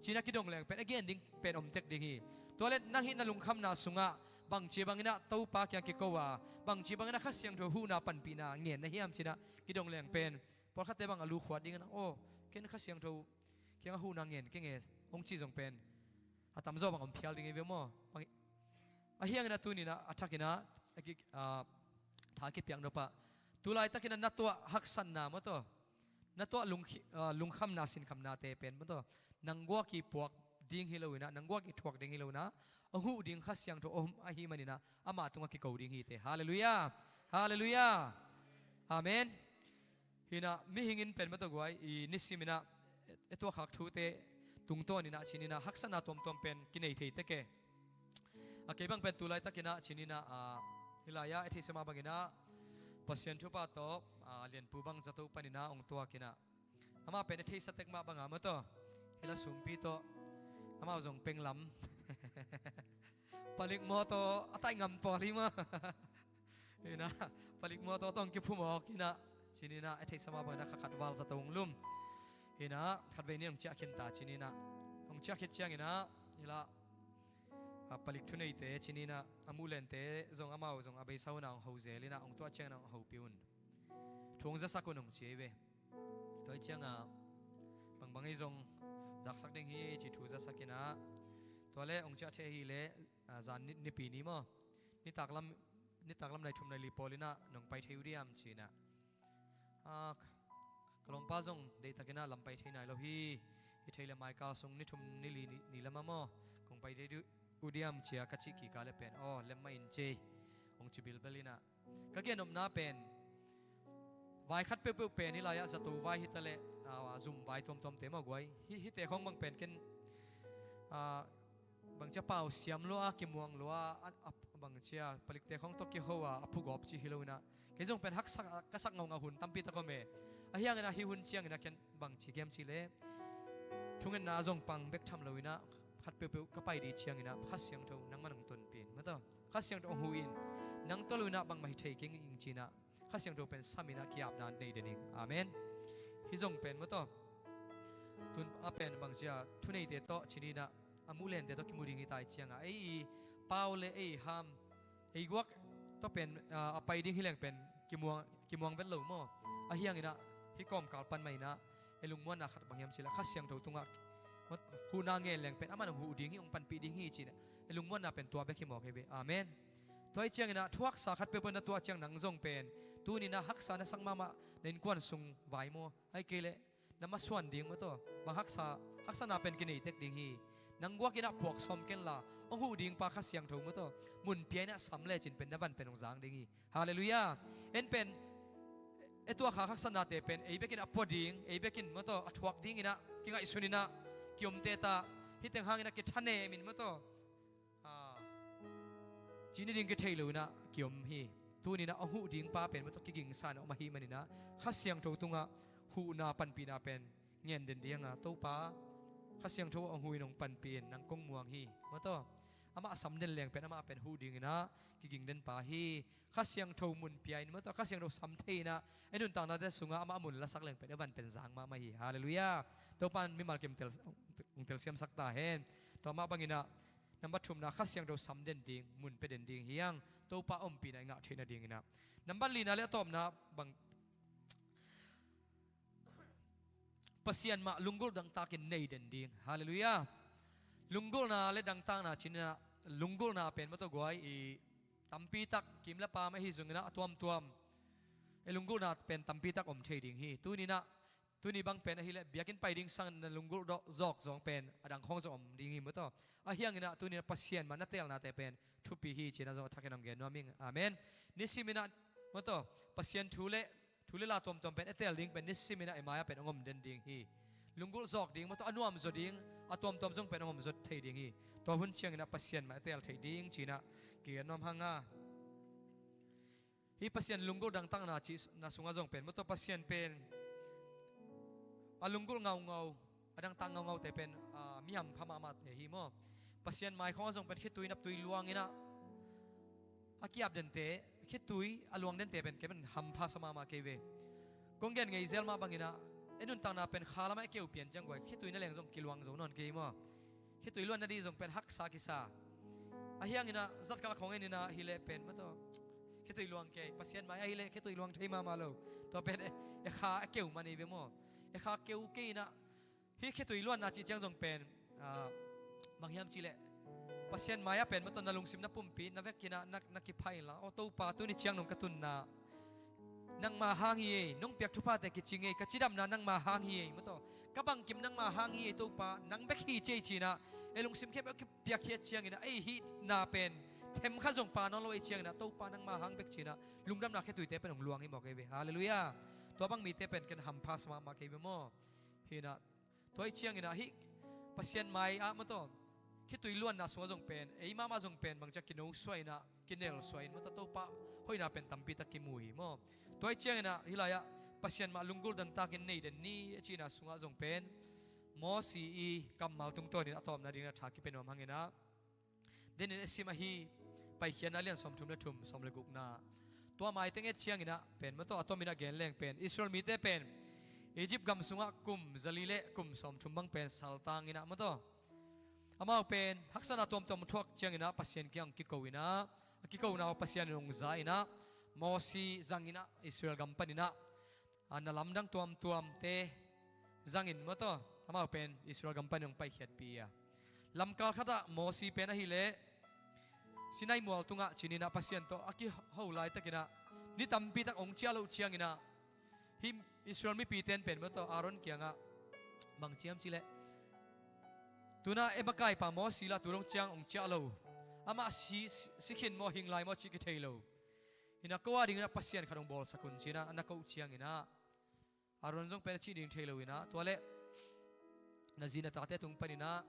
cinah kidong leng pen a gen ding pen om tek ding hi. Tua le nang hih na lungkhamna sungah bangci banginah Topa kiang kiko a, bangci banginah Kha Siangtho huhna panpihna ngen na hiam cinah kidong leng pen pawlkhatte bang a lukhuat dinginah, aw, ken Kha Siangtho kiangah huhna ngen kei nge, hong ci zong pen a tamzaw bang om phial ding hi ve maw. Bang, ahi hanginah tuninah a thakinah a ki, a, tha kipiak nopah. Tulaitakinah na tuah haksatna maw taw, na tuah lungkhi, a, lungkhamna sinkhamnate pen maw taw, nang guak ih puak ding hi loinah, nang guak ih thuak ding hi loinah, a huh ding Kha Siangtho om ahi maninah ama tungah kiko ding hi teh. Halleluiah. Halleluiah. Amen. Hinah mihing in pen maw taw guai i nisiminah e tuahkhak thute tungtawninah cininah haksatna tuamtuam pen kinei thei tek e. A kei bang pen tulaitakinah cininah, a, hilai-ah e theihsa mah banginah Pasian thupha tawh, a, Lianpu bang zato paninah hong tuakinah amah pen e theihsa tek mah banga maw taw, hila sumpi tawh amau zong penglam palik mawtaw a taih ngam pawl hi maw. Hinah palik mawtaw tawh hong kiphumawk hinah cininah e theihsa mah banginah kha khat val zato hong lum. Hinah khatvei ni hong ciah khinta cininah hong ciah khit cianginah hila, a, palik thuneite cininah a muhlente zong amau zong a beisa hunah hong ho zel inah hong tuah cianginah hong hopih un. Thu hong zasak un hong ci ei ve. Tua ih ciangah bangbang ei zong zaksak ding hi ci thu zasakinah tua le hong ciah thei hi le, a, zan ni, nipi ni maw, nitaklam, nitaklam nai thum nai li pawlinah nong pai thei uh diam cinah, a, ka lawmpa zong deihtakinah lam pai thei nai lo hi. Hi thei le maikal sung ni thum ni li ni, ni lamah maw kong pai thei uh diam cia ka cih kika le pen aw lem mah in ci ei hong ci bilbel inah ka gen nopna pen vai khat peuhpeuh pen hilai-ah zato vai hitaleh, a, zum vai tuamtuamte maw guai. Hi, hihte khawng bang pen ken, a, bangcia pau siam lua a kimuang lua a, a, bangcia palikte khawng tawh kiho a a phugawp cih hi loinah kei zong pen haksa ka sak ngaungau hun tampi tak om e. Ahi hanginah hih hun cianginah ken bangci kiam cihleh thungetna a zong pang bek tham loinah khat peuhpeuh ka pai dih cianginah Kha Siangtho nangman hong tonpih in maw taw. Kha Siangtho hong huh in nang tawh loinah bangmah hi thei keng ing cinah Kha Siangtho pen saminah ki-apna nei den ing. Amen. Hih zong pen maw taw, tun a pen bangcia thuneite tawh cininah a muhlente tawh kimu ding hi tai ciangah ei i pau le ei i ham ei guak tawh pen, a, a pai ding hi leng pen kimuang, kimuang vet lo maw. Ahi hanginah hih kawmkal pan mahinah e lungmuanna khat bang hiam cihleh Kha Siangtho tungah huhna ngen leng pen aman hong huh ding hi, hong panpih ding hi cinah e lungmuanna pen tua bek hi mawk hi ve. Amen. Tua ih cianginah thuaksa khat peuhpeuh na tuah ciang nang zong pen tuninah haksa na sak mahmah na innkuan sung vai maw, ahi kei leh na masuan ding maw taw. Bang haksa, haksana pen kinei tek ding hi. Nang guakinah puak sawm kenla hong huh dingpa Kha Siangtho maw taw mun pia inah sam lecin pen na van pen hong zang ding hi. Halleluiah. En pen e tuahkhak haksanate pen ei bekin a pua ding, ei bekin maw taw a thuak dinginah kingaihsuninah kiomteta, hih teng hanginah kithanemin maw taw, a, cih ni ding kithei loinah kiom hi. Tuninah a huh dingpa pen maw taw kigingsa inah om ahi maninah Kha Siangtho tungah huhna panpihna pen ngen den dinga Topa Kha Siangtho a hong huh in hong panpih in nang kong muang hi maw taw. Amah a sam den leng pen amah pen huh dinginah kiging denpa hi. Kha Siangtho mun pia in maw taw Kha Siangtho sam thei inah e nuntaknate sungah amah a mun lasak leng pen e van pen zang mahmah hi. Halleluiah. Topa in mimal kim tel, hong telsiamsak ta hen. Tua mah banginah nambat thumna Kha Siangtho sam den ding, mun pia den ding hiang Topa ompihna i ngah theihna dinginah. Nambat lina le a tawpna bang Pasian mah lunggulh dangtakin nei den ding. Halleluiah. Lunggulhna le dangtakna cininah lunggulhna pen maw taw guai i tampitak kim le pam ahi zonginah a tuamtuam e lunggulhna pen tampitak om thei ding hi. Tuninah Tuni bang pen ahileh biakinn pai ding sang na lunggulh zawk zong pen a dang khawng zong om ding hi maw taw. Ahi hangin ah tuni-in ah Pasian mah na teelnate pen thupi hi ci-in ah zong a thakin hong gen nuam ing. Amen. Nisimin ah maw taw, Pasian thu le thu le la tuamtuam pen i teel ding pen nisimin ah i mai-ah pen hong om den ding hi. Lunggulh zawk ding maw taw, a nuamzaw ding a tuamtuam zong pen hong om zaw thei ding hi. Tua hun ciangin ah Pasian mah i teel thei ding ci-in ah kigen nuam hang a. Hih Pasian lunggulh dangtakna cihna sungah zong pen maw taw, Pasian pen a lunggulh ngaungau, a dangtak ngaungaute pen, ah, mi hampha mahmahte hi maw. Pasian mai khawngah zong pen khitui naptui luangin ah a kiap dente, khitui a luang dente pen kei pen hampha sa mahmah kei ve. Kong gen ngei zel mah bangin ah i nuntakna pen kha lamah i keu pian ciang guai khitui na leng zong kiluang zo nawn kei maw. Khitui luanna ding zong pen haksa kisa. Ahi hangin ah zatkal khawng en in ah hileh pen maw taw, khitui luang kei, Pasian mai ahileh khitui luang thei mahmah lo. Tua pen e, e kha a keu man ei ve maw. E kha keu kei in ah hih khitui luanna cih ciang zong pen, ah, bang hiam cihleh Pasian mai-ah pen maw taw, na lungsim na pumpi na vekin ah na, na kipha inla, aw Topa, tuni ciang nong ka tunna nangma hang hi ei, nong piak thuphate kicing ei, ka cidamna nangma hang hi ei maw taw, ka bangkim nangma hang hi ei Topa, nang bek hi ci ei ci-in ah e lungsim khempeuh a kipiakkhiat ciangin ah ei hihna pen themkhat zong pha nawn lo ei ciangin ah Topa nangma hang bek ci-in ah lungdamna khituite pen hong luang hi mawk ei ve. Halleluiah. Tua bang mite pen ken hampha sa mahmah kei ve maw. Hi in ah tua ih ciangin ah hih Pasian mai-ah maw taw, khitui luanna sungah zong pen ei mahmah zong pen bangci-a kinosuah in ah, kinelsuah in maw taw, Topa hoihna pen tampi tak kimu hi maw. Tua ih ciangin ah hih lai-ah Pasian mah lunggulh dangtakin nei den ni a cihna sungah zong pen Mosi i kammal tungtawnin a tawpna dingin a tha kipia nuam hangin ah, denin i sim ahi Paikhiatna a lian sawmthum le thum, sawm le gukna. Tua maiteng et ciangin ah pen maw taw, a tomin ah gen leng pen Israel mite pen Egypt gam sungah kum zali le kum sawmthum bang pen saltang in ah maw taw, amau pen haksatna tuamtuam thuak ciangin ah Pasian kiang kiko in ah, a kikona uh Pasian in hong za in ah, Mosi zangin ah Israel gam panin ah, a, na lamdang tuamtuamte zangin maw taw, amau pen Israel gam panin hong paikhiatpih a. Lamkal khatah Mosi pen ahileh Sinai mual tungah ci-in ah Pasian tawh a kiho laitakin ah ni tampi tak hong ciah loh ciangin ah hih Israel mipite in pen maw taw, Aaron kiangah bang ci hiam cihleh, tu-in ah e makaipa Mosi lah tu dong ciang hong ciah lo, amah si, si, si khin maw, hing lai maw cih kithei lo. Hi in ah ko a dingin ah pasian khat hong bawlsak un ci-in ah a na koh ciangin ah Aaron zong pen a cih ding thei lo in ah, tua leh na zi na tate tung panin ah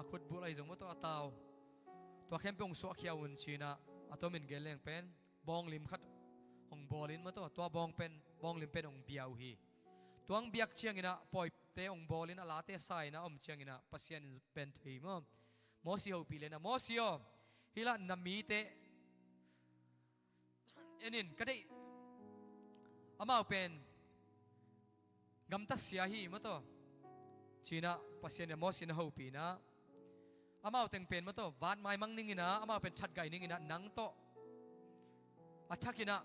a khutbulh ahi zong maw taw, a tau, tua khempeuh hong suahkhia un ci-in ah a tomin gen leng pen bawnglim khat hong bawl in maw taw, tua bawng pen, bawnglim pen hong bia uh hi. Tua hong biak ciangin ah pawite hong bawl in a late sa in ah a om ciangin ah Pasian in pen thei maw, Mosi hopih leh in ah, Mosi aw, hih lah na mite en in, ka deih, amau pen gamtat sia hi maw taw, ci-in ah Pasian in Mosi na hopih in ah, amau teng pen maw taw, vat maimang ning in ah, amau pen thatgai ning in ah, nang tawh a thakin ah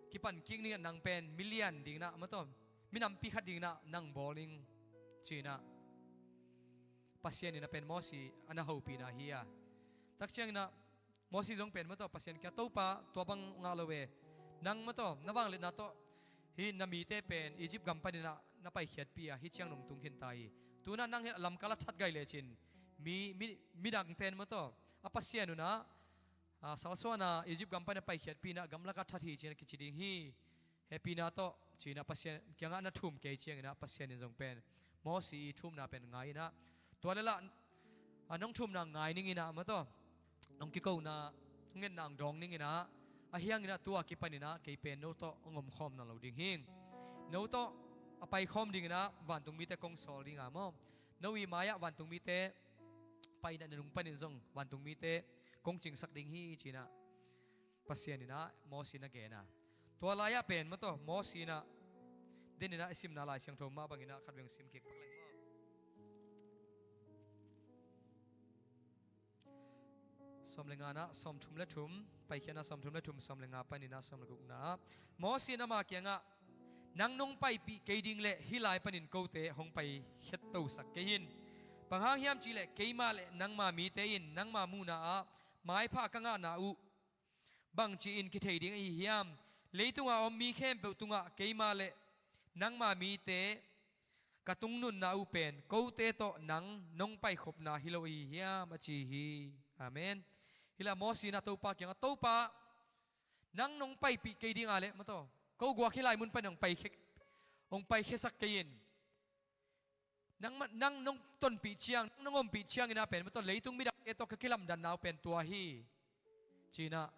kipan kik ning in ah, nang pen mi lian dingin ah maw taw, mi nampi khat dingin ah nang bawl ning ci-in ah Pasian in a pen Mosi a na hopihna hi a. Tak ciangin ah Mosi zong pen maw taw, Pasian kiang, Topa, tua bang ngah lo e. Nang maw taw, na vangliatna tawh hih na mite pen Egypt gam panin ah na paikhiatpih a, hih ciang nong tung khin ta hi. Tu-in ah nang hih lamkal ah thatgai lecin mi, mi, midangte in maw taw, a Pasian un ah, a, salsuahna Egypt gam panin a paikhiatpih in ah gamlakah that hi ci-in ah kici ding hi. Hehpihna tawh ci-in ah Pasian kiangah na thum kei ciangin ah Pasian in zong pen Mosi i thumna pen ngai in ah, tua leh lah, a, nong thumna ngai ning in ah maw taw, nong kikona, nong ngetna hong dawng ning in ah, ahi hangin ah tua kipanin ah kei pen no tawh hong omkhawm nawn lo ding hing. No tawh a paikhawm dingin ah vantungmite kong sawl ding a maw, no i mai-ah vantungmite pai in ah na nung panin zong vantungmite kong cingsak ding hi ci-in ah Pasian in ah Mosi na gen a. Tua lai-ah pen maw taw, Mosi in ah, den in ah i simna Lai Siangtho mah bangin ah khatvei hong sim kik pak leng maw. Sawm le nga in ah sawmthum le thum, Paikhiatna sawmthum le thum, sawm le nga panin ah sawm le gukna. Mosi in ama kiangah, nang nong paipih kei ding leh hih lai panin kote hong pai khettosak kei in. Bang hang hiam cihleh keimah le nangma mite in nangma muhna-ah maipha ka ngahna uh bangci-in kithei ding ahi hiam? Leitunga om mi khempeuh tungah keimah le nangma mite ka tungnunna uh pen kote tawh nang nong paikhopna hi lo ahi hiam, a ci hi. Amen. Hi la Mosi in ah Topa kiangah, Topa, nang nong paipih kei ding a leh, maw taw, ko guak hih lai mun pan hong paikhia, hong paikhiasak kei in. Nang, nang nong tonpih ciang, nang nong ompih ciangin ah pen, maw taw, leitung midangte tawh ka kilamdanna uh pen tua hi, ci-in ah,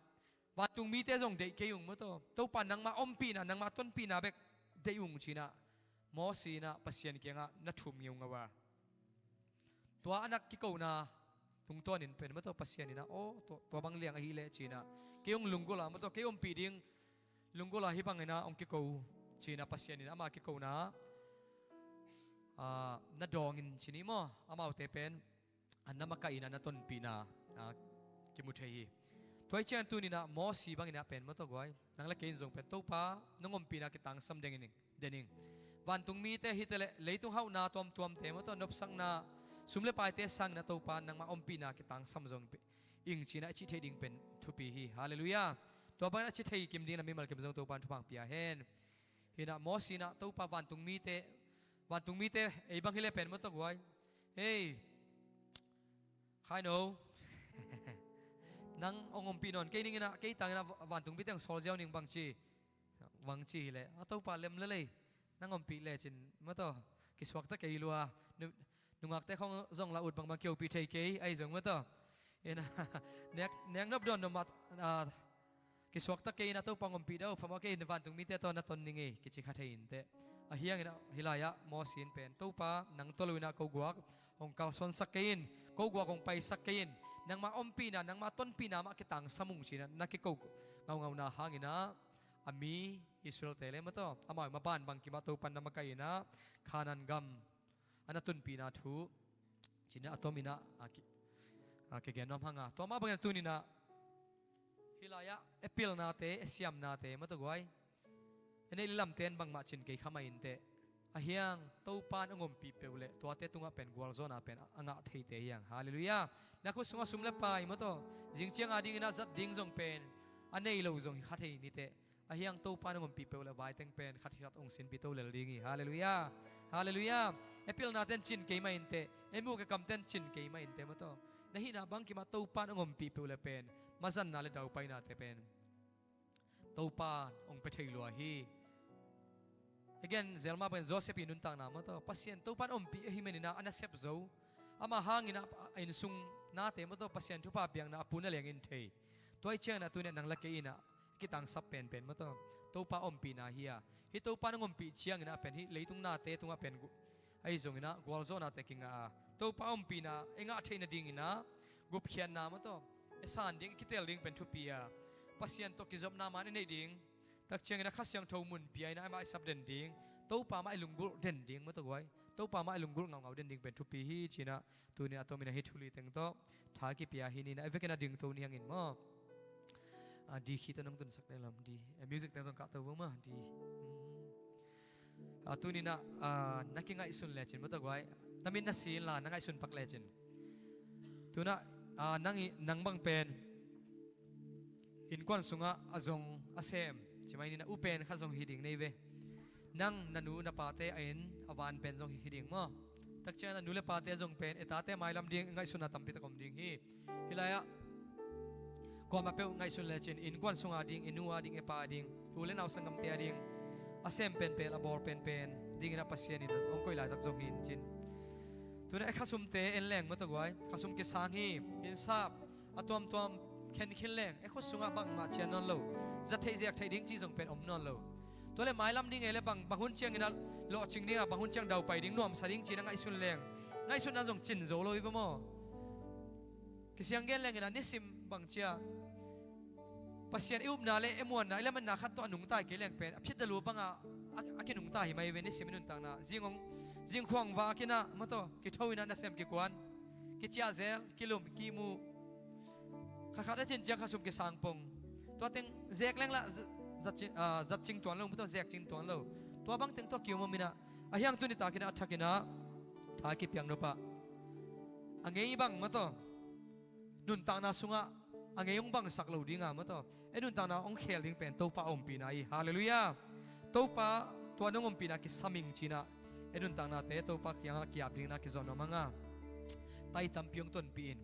vantung mite zong deih kei ung, maw taw, Topa, nangmah ompihna, nangmah tonpihna bek deih ung, ci-in ah Mosi in ah Pasian kiangah na thum ngeungau a. Tua a na kikona tungtawnin pen, maw taw, Pasian in ah, aw, tua, tua bang liang ahih leh, ci-in ah, kei hong lunggulh a, maw taw, kei ompih ding, lunggulh a hih bangin ah hong kiko, ci-in ah Pasian in ama kikona, ah, na dawng in, ci ni maw, amaute pen a na makaihna, na tonpihna, ah, kimu thei hi. Tua hi ciang tuni-in ah Mosi bangin ah pen, maw taw guai, nang le kei in zong pen Topa nong ompihna kitangsam den ing, den ing. Vantung mite hi ta leh leitung hauhna tuamtuamte, maw taw, nopsakna, sum le paite sangin ah Topa nangmah ompihna kitangsam zong ing, ci-in ah i cih theih ding pen thupi hi. Halleluiah. Tua bangin a ci thei kim ding in ah mimal kim zong Topa in thupha hong pia hen. Hi-in ah Mosi in ah Topa, vantung mite, vantung mite ei bang hi leh pen, maw taw guai, hei, khai no, nang hong ompih nawn kei ning in ah, kei tangin ah vantung mite hong sawl ziau ning, bang ci, bang ci hi leh, a Topa, lem le lei, nang ompih lecin, maw taw, kisuakta kei lua, nu-, nungakte khawng zong la ut bangbang kihopih thei kei, ahi zong, maw taw, hi-in ah, nek, nek nop dawn nop mah, ah, kisuakta kei in ah Topa hong ompih dah uh, phamawh kei in, vantung mite tawh na ton ning ei, kici kha thei inteh. Ahi hangin ah hih lai-ah Mosi in pen, Topa, nang tawh lo-in ah ko guak hong kalsuansak kei in, ko guak hong paisak kei in, nangmah ompihna, nangmah tonpihna mah kitangsam ung, ci-in ah na kiko ngaungauna hangin ah a mi Israel-te le, maw taw, amau maban bangkim ah Topa in na makaih in ah Kanaan gam a na tunpihna thu, ci-in ah a tomin ah, a ki, a kigen nuam hang a. Tua mah bangin ah tuni-in ah hih lai-ah i pilnate, i siamnate, maw taw guai, i neih le lamte in bangmah cin kei kha mah inteh. Ahi hang Topa in hong ompih peuh leh tuate tungah pen gualzawhna pen a, a ngah theite hi hang. Halleluiah. Na khut sungah sum le pai, maw taw, zing ciang a dingin ah zat ding zong pen a nei lo zong hi kha thei ni teh. Ahi hang Topa in hong ompih peuh leh vaiteng pen khat hi khat hong sinpih to lel ding hi. Halleluiah. Halleluiah. I pilnate in cin kei mah inteh, i muk i kamte in cin kei mah inteh, maw taw. Na hihna bangkim ah Topa in hong ompih peuh leh pen mazanna le daupainate pen Topa in hong pia thei lua hi. I gen zel mah bangin Joseph i nuntakna, maw taw, Pasian, Topa in ompih ahih manin ah a nasep zo, amah hangin ah a innsung nate, maw taw, Pasian thupha piakna a pu na leng in thei. Tua hi ciangin ah tuni-in ah nang le kei in ah kitangsap penpen, maw taw, Topa ompihna hi a, hih Topa in hong ompih ciangin ah pen hih leitung nate tungah pen gu-, ahi zongin ah gualzawhnate kingah a, Topa ompihna i ngah theih nadingin ah gupkhiatna, maw taw, i san ding, i kitel ding pen thupi a, Pasian tawh kizopna man i neih ding, tak ciangin ah Kha Siangtho mun pia in ah amah i sap den ding, Topa mah i lunggulh den ding, maw taw guai, Topa mah i lunggulh ngaungau den ding pen thupi hi, ci-in ah tuni-in ah a tomin ah hih thu li teng tawh tha kipia hi ni. Na i vekin a dingto ni hangin maw. A, D key tawh nong tunsak deh lam, D. Eh, music teng zong kahto vo maw, D. Hmm. A, tuni-in ah, a, na kingaihsun lecin, maw taw guai, na mit na si inla na ngaihsun pak lecin. Tu-in ah, a, nang i, nang bang pen innkuan sungah a zong a sem, ci mai ni, na u pen kha zong hi ding nei ve. Nang, na nu na pate a inn a van pen zong hi ding maw. Tak ciang a nu le pate zong pen, e, tate mailam ding i ngaihsutna tampi tak om ding hi. Hih lai-ah kuamah peuh ngaihsun lecin, innkuan sunga ding, i nu a ding, i pa a ding, u le nau sanggamte a ding a sem penpen, a bawl penpen dingin ah Pasian in hong koih laitak zong hi in cin. Tu-in ah e khasumte en leng, maw taw guai, khasum kisang hi, innsap a tuamtuam khen khin leng, e khut sungah bangmah cian nawn lo, zat theih zek theih ding cih zong pen om nawn lo. Tua leh mailam ding e leh bang, bang hun ciangin ah lawhcing ding a, bang hun ciang daupai ding, nuamsa ding ci-in ah ngaihsun leng, ngaihsutna zong cin zo lo hi ve maw. Kisiang gen lengin ah nisim bang ci-a Pasian i upna le i muanna, i lametna khat tawh a nungta hi kei leng pen a phit a lu bangah a, a kinungta hi mai ve. Nisim i nuntakna zing hong, zing khuang vak in ah, maw taw, kitho in ah nasem kikuan, kiciah zel, kilum, kimu. Kha khat a cin ciang khasum kisang pong. Tua teng zek leng lah, z-, zat cing, ah, zat cing tuan lo, maw taw, zek cing tuan lo. Tua bang teng tawh kiom om in ah, ahi hang tuni takin ah a thakin ah tha kipiak nop ah a ngei bang, maw taw, nuntakna sungah a ngei hong bangsak lo ding a, maw taw, e nuntakna hong khel ding pen Topa ompihna hi. Halleluiah. Topa, tua nong ompihna kisam ing ci-in ah I nuntaknate Topa kiangah ki-ap dingin a kizawn nuam hang a, tai tampi hong tonpih in.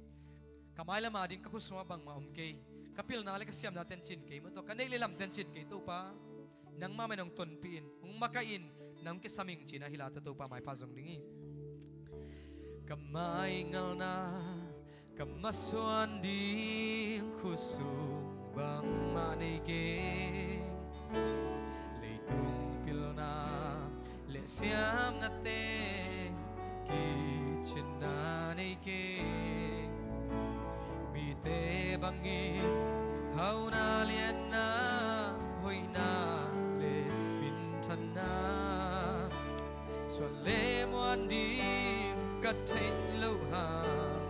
Ka mailam a ding ka khut sungah bangmah om kei. Ka pilna le ka siamna tencin kei maw, tua ka neih le lam tencin kei Topa. Nangmah mah in hong tonpih in, hong makaih in, nang kisam ing ci-in a hi la, tua Topa maipha zong ding hi. Ka maingalna ka masuan ding khut sung bangmah nei keng. Leitung pilna le siamnate kicinna nei keng. Mite bangin hauna lianna, hoihna le minthanna, suan le muan ding ka theih loh hang,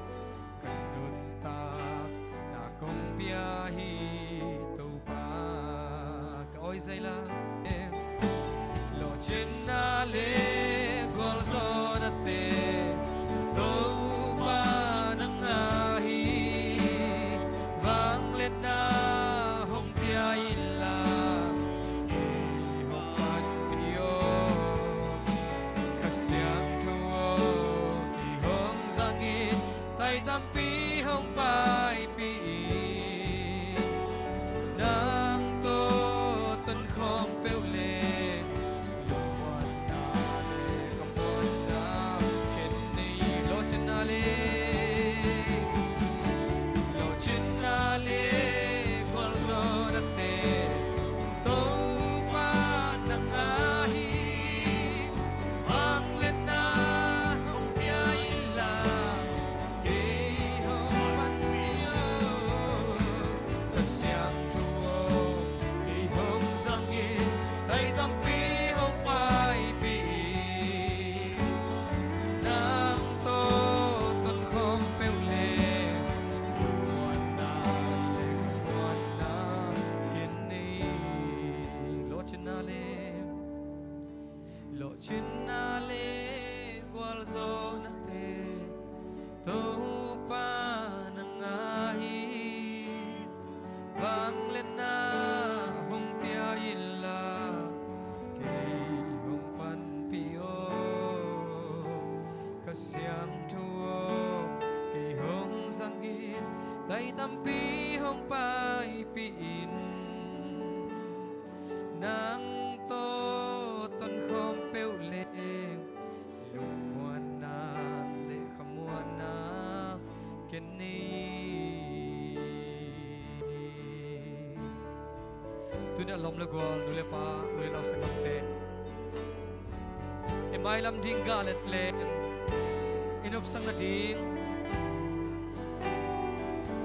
ka nuntakna kong pia hi Topa. Ka awi zai la, lawhcinna le gualzawhnate Topa nang a hi. Vangliatna hong pia inla, kei hong panpih aw. Kha Siangtho aw, kei hong zangin, tai tampi hong paipih in. Nang tawh tonkhawm peuh leng, lungmuanna le khamuanna ken nei. Lawhcinna le, lawhcinna le gualzawhnate Topa nang a hi. Vangliatna hong pia inla, kei hong panpih aw. Kha Siangtho aw, kei hong zangin, tai tampi hong paipih in. Nang tawh tonkhawm peuh leng, lungmuanna le khamuanna ken nei. Lawhcinna le, lawhcinna le gualzawhnate Topa nang a hi. Vangliatna hong pia inla, kei hong panpih aw. Kha Siangtho aw, kei hong zangin, tai tampi hong paipih in. Nang tawh tonkhawm peuh leng, lungmuanna le khamuanna ken nei. Tuni a lawm le gual, nu le pa, u le nau sanggamte, i mailam ding gah let leng, i nopsak nading,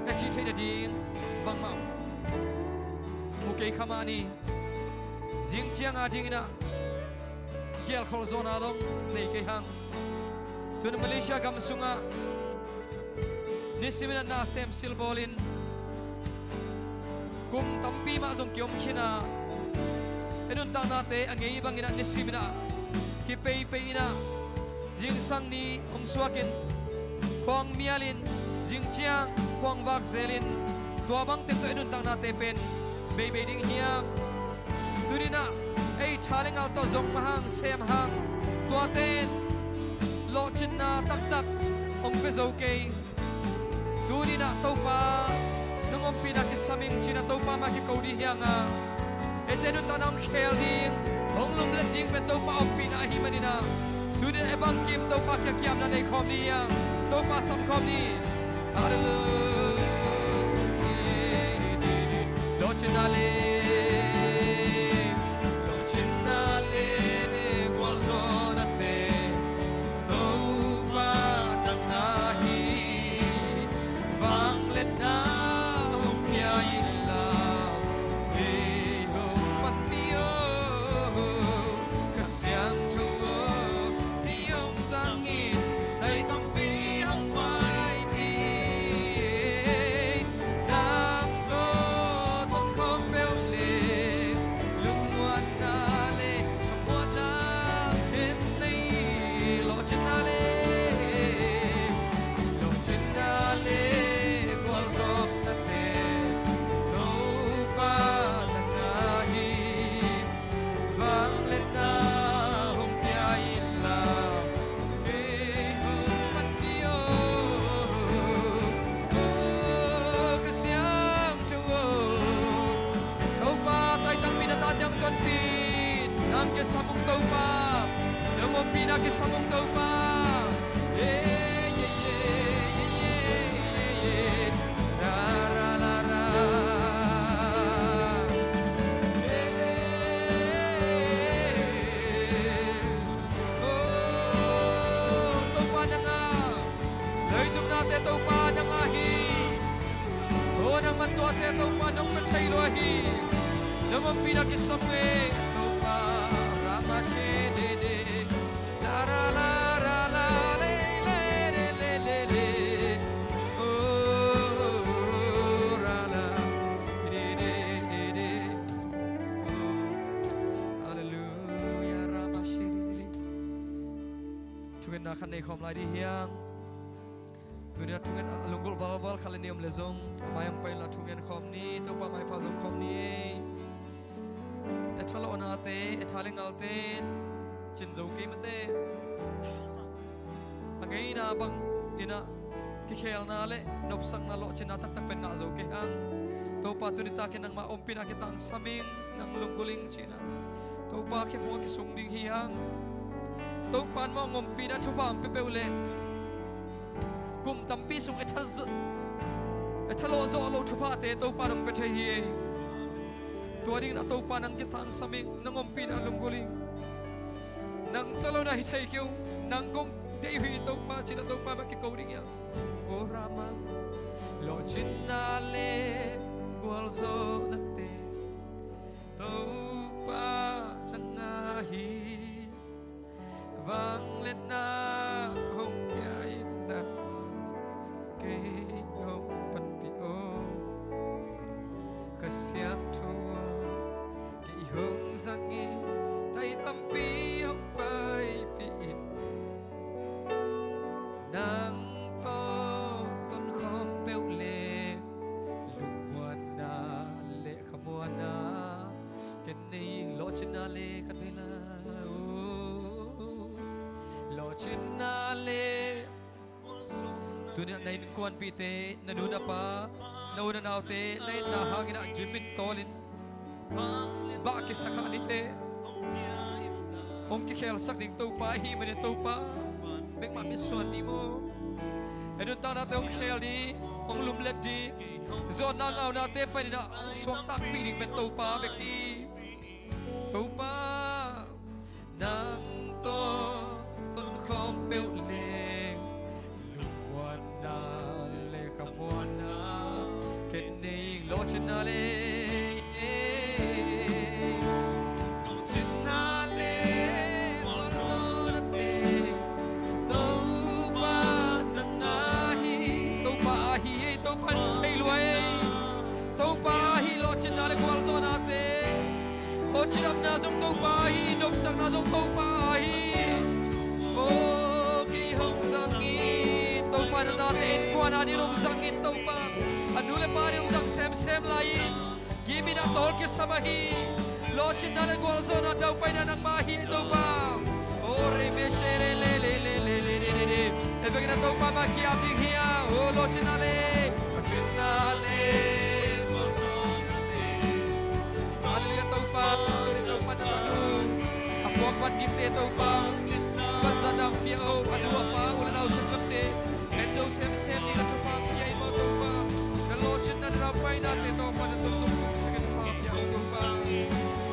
i cih theih nading bangmah mu kei kha mah ni. Zing ciang a dingin ah gelkholh zawhna dong nei kei hang. Tun Malaysia gam sungah nisimin ah na sem silbawlin kum tampi mah zong kiom khin a, i nuntaknate a ngei bangin ah nisimin ah kipeipei in ah, zingsang ni hong suakin, khuang mialin, zingciang khuang vak zelin, tua bang teng tawh i nuntaknate pen beibei ding hiam? Tuni-in ah ei tha le ngal tawh zong mah hang, sem hang, tuate in lawhcinna taktak hong pia zo kei. Tuni-in ah Topa, nang ompihna kisam ing ci-in ah Topa mah kiko ding hi hang a, eite nuntakna hong khel ding, hong lumlet ding pen Topa ompihna ahih manin ah, tuni-in ah ei bangkim Topa kiang ki-apna nei khawm ni hi hang. Topa sam khawm ni. Halleluiah. Lawhcinna le, lawhcinna le gualzawhnate Topa nang a hi. Vangliatna hong pia inla, kei hong panpih aw. Kha Siangtho aw, kei hong zangin, tai tampi hong paipih in. Nang tawh tonkhawm peuh le kisam ung Topa. Ye, ye, ye. Ra, ra, la, ra. Ye. Oh, Topa nang a, leitung nate Topa nang a hi. Oh, nangman tuate Topa nong pia thei lua hi. Nang ompihna kisam nge Topa. Ra, ma, she, de, de. La, ra, la, ra, la, le, le, le, le, le, le. Oh, ra, la. De, de, de, de. Oh. Hallelujah. Ra, ma, she, de, de. Thungetna khat nei khawm lai dih hiang. Tuni a thunget a lunggulh valval khat le nih om le zong, a mai hong pai unla thungen khawm ni, Topa maipha zong khawm ni ei. E thalawhnate, e tha le ngalte cin zo kei mate. A ngeina bang inah kikhelna le nopsakna lawhcinna taktak pen ngah zo kei hang. Topa tuni takin nangmah ompihna kitangsam ing, nang lunggulh ing cihna Topa khe hmuah kisung ding hi hang. Topa in mawh ngompihna thupha hong pia peuh leh kum tampi sung e tha z-, e thalawh zawh loh thuphate Topa nong pia thei hi ei. Tua dingin a Topa nang kitangsam ing, nang ompihna lunggulh ing. Nang tawh lo na hi thei kei ung, nang kong deih uh hi Topa cihna Topa mah kiko ding hiam. O Rama, lawhcinna le gualzawhnate Topa nang a hi. Vangliatna hong pia inla kei hong panpih o. Kha Siangtho kei hong zangin tai tampi hong paipih in. Nang tawh tonkhawm peuh leh lungmuanna le khamuanna ken nei ing. Lawhcinna le khat vei la, oh, lawhcinna le. Tuni a na innkuanpihte, na nu na pa, na u na naute na etna hangin ah gim in tawlin bah kisak kha nite. Hong kikhelsak ding Topa ahih manin Topa bek mah mitsuan ni maw. E nuntaknate hong khel ding, hong lumlet ding, zuanna ngaunate panin ah hong suaktakpih ding pen Topa bek hi. Topa, nang tawh tonkhawm peuh leng lungmuanna le khamuanna ken nei ing. Lawhcinna le, lawhcinna le gualzawhnate Topa nang a hi. Topa a hi ei, Topa in thei lua ei. Topa a hi lawhcinna le gualzawhnate. Aw, cidamna zong Topa a hi, nopsakna zong Topa a hi. Aw, kei hong zang in, Topa na tate innkuan a ding hong zang in Topa. A nu le pa ding hong zang semsem lai in. Gim in a tawl kisam ahi. Lawhcinna le gualzawhna daupaina nangmah ahi Topa. Aw, re me she re le le. E vekin a Topa mah ki-ap ding hi a. Aw, lawhcinna le, lawhcinna le gualzawhna le. Hallelujah, Topa, Topa na tanu a puak van gikte Topa, vanzatna hong pia o, a nu a pa, u le nau sunglamte, en zo semsem ding a thupha pia in maw Topa. Na lawhcinna, na daupainate Topa, na tungtung tung sangin thupha pia o Topa.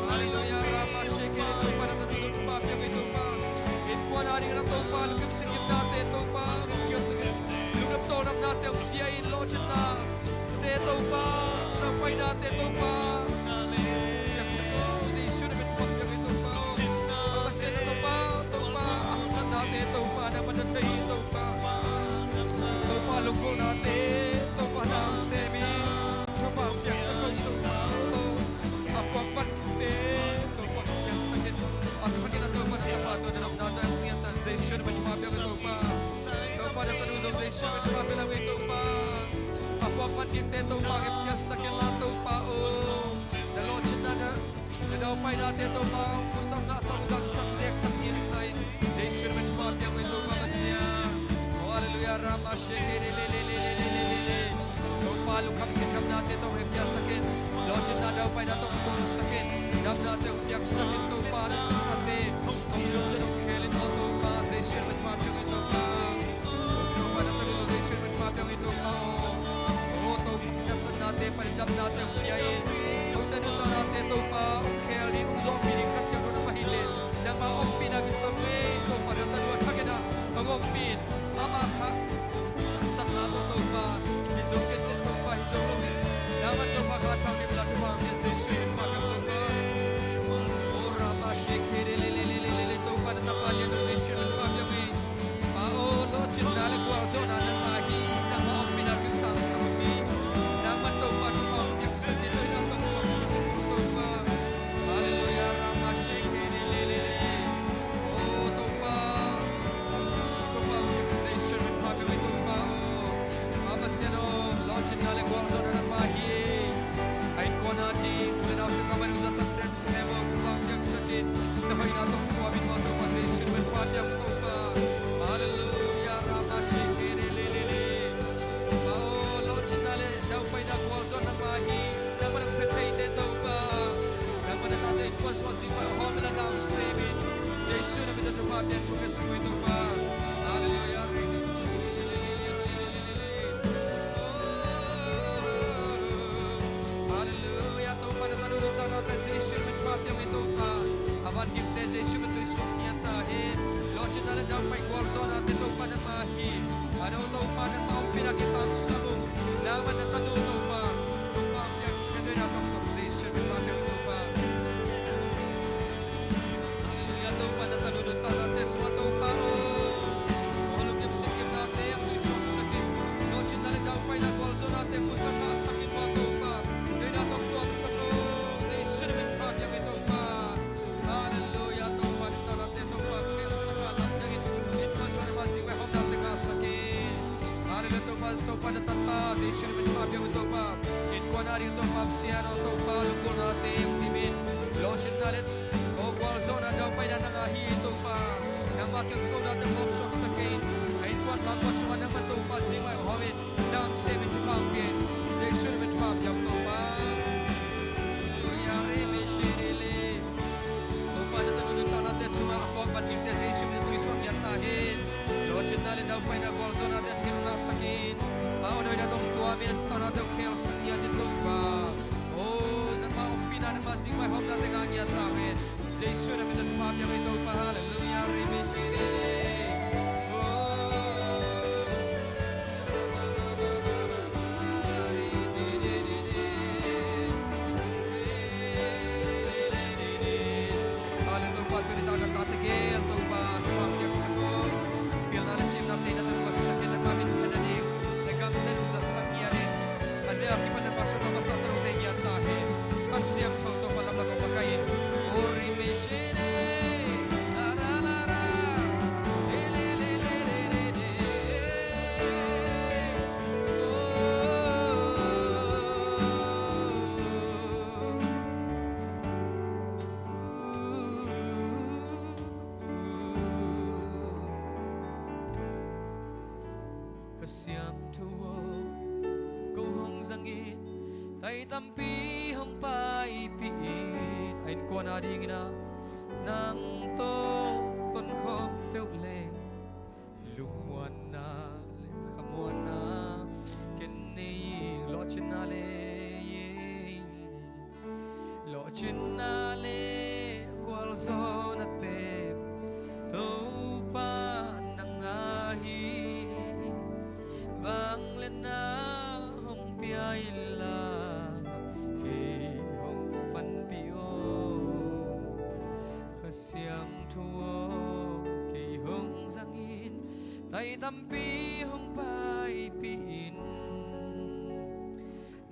Hallelujah, Rama Shekere Topa, na tanu zong thupha pia o Topa. Innkuan a ding na Topa, lungkim singkimnate Topa, lungkil sangin, lungdam tawldamnate hong pia in lawhcinna te Topa, daupainate Topa. Piaksak o, Jesu na min thupha piak hi Topa. Pasian na Topa, Topa, a haksatnate Topa, nangman na thei hi Topa. Topa, lunggulhnate Topa, na hong sem hi. Topa, piaksak o Topa. A puak van gikte Topa, piaksak in. A khakin a Topa, na tapa tawh na nopnate hong ngiat tan Jesu na min thupha piak hi Topa. Topa, na tanu zong Jesu min thupha pia lo hi Topa. A puak van gikte Topa, kipkhiatsak in la Topa aw. Na lawhcinna, na, na daupainate Topa, hong phusak, ngahsak, hong zangsak, zeksak in ta in. Jesu min thupha pia lo hi Topa Pasian. Oh, hallelujah, Rama Shekere le le. Topa, lungkham sinkhamnate Topa, kipkhiatsak in. Lawhcinna, daupaina Topa, hong phusak in. Damnate hong piaksak in Topa, damnate hong lum le hong khel in aw Topa. Halleluia. Halleluia. Topa na tanu nuntaknate Jesu min tawh piang hi Topa. A vangimte Jesu min tawh i suak ngiat ta hen. Lawhcinna le daupai gualzawhnate Topa nangma hi. A no Topa nangma ompihna kitamsa ung. Nangma na tanu Topa. Topa piaksak a doina tawh Jesu min tawh piang hi Topa. Halleluia, Topa na tanu nuntaknate sungah Topa aw. Aw lungkim singgimnate hong tuisuaksak in. Lawhcinna le daupaina gualzawhnate musak ngahsak in maw Topa. Doina tawh tuamsak aw. Jesu na min tawh piang hi Topa. Halleluia, Topa nuntaknate Topa khelsak a lam piang in. Innkuan sungah nangma zingvai hawmnate ngahsak in. Halleluia, Topa, Topa na tapa Jesu na min tawh piang hi Topa. Innkuan a ding Topa Pasian aw Topa lunggulhnate hong dim in. Lawhcinna le aw gualzawhna daupaina nang a hi Topa. Nangma kiang kikomnate mawk suaksak kei in. A innkuan bangkua sungah nangma Topa zingvai hawm in. Dam sem in thupha hong pia in. Jesu na min tawh piang Topa. Halleluia, re me she re le. Topa na tanu nuntaknate sungah a pawlpi dingte Jesu min tawh i suak ngiat ta hen. Lawhcinna le daupaina gualzawhnate a thei ngahsak in. A aw doina tawh tuam in nuntaknate khelsak ngiat in Topa. Aw nangma ompihna nangma zingvai hawmnate ngah ngiat ta hen. Jesu na min tawh thupha piang hi Topa. Halleluia. Re me she re le. Oh. Halleluia, Topa, tuni tak na tate gel Topa, Topa piaksak aw. Pilna le cimna tei na tanu a sak in na pa min thang na ding. Na gam zat uh zatsak ngiat in. A neu a kipan na pa sung na masa tanu tei ngiat ta hen. Pasian thang Topa lamlak aw pa kai in. Ori me she re. La ra la ra. Le le le le le le le. Kha Siangtho aw, ko hong zangin tai tampi hong paipih in, a innkuan a dingin ah nang tawh tonkhawm peuh leng. Lungmuanna le khamuanna ken nei, lawhcinna le, lawhcinna le gualzawhnate Topa nang a hi. Vangliatna hong pia inla kei hong panpih aw. Kha Siangtho aw, kei hong zangin tai tampi hong paipih in,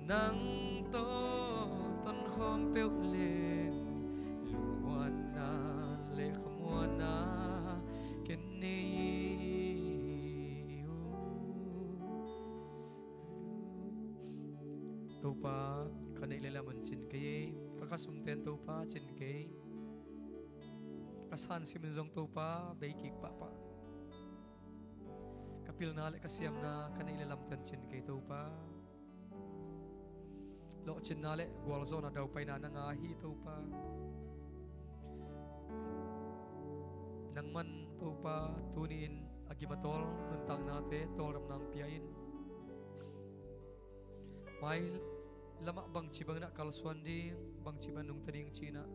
nang tawh tonkhawm peuh leng. Lungmuanna le khamuanna ken nei uh. Topa, ka neih le lam un cin kei, ka khasumte in Topa cin kei. Ka sansim in zong Topa bei kik pahpah. Ka pilna le ka siamna, ka neih le lamte in cin kei Topa. Lawhcinna le gualzawhna daupaina nang a hi Topa. Nangman Topa tuni-in a gim a tawl nuntaknate tawldamna hong pia in. Mai lamah bangci bangin ah kalsuan ding, bangci bangin nungta ding ci-in ah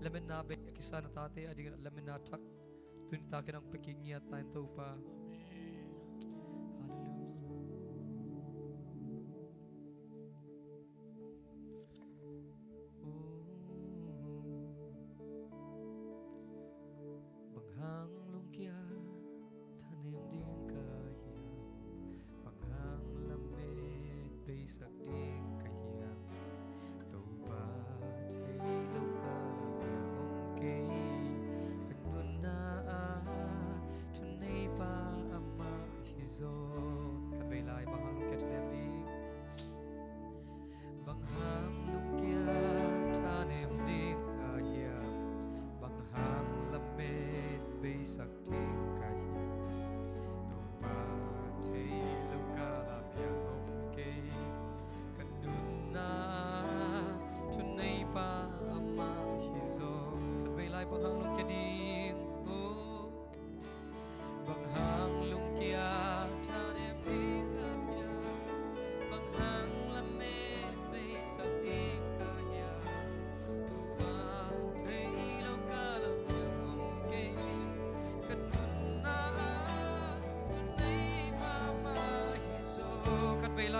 lametna bei a kisa na tate a dingin ah lametna thak tuni takin ah hong pia kik ngiat ta in Topa. Amen. Halleluia. Bang hang lungkia thanem ding ka hiam? Bang hang lamet beisak ding ka hiam? Topa thei lo ka piang om kei, ka nunna ah thuneipa amah hi zaw. Khatvei lai bang hang lungkia thanem ding? Bang hang lungkia thanem ding a hiam? Bang hang lamet beisak ding ka hiam? Topa thei lo ka la piang om kei, ka nunna thuneipa amah hi zaw. Khatvei lai bang hang lungkia ding? Oh.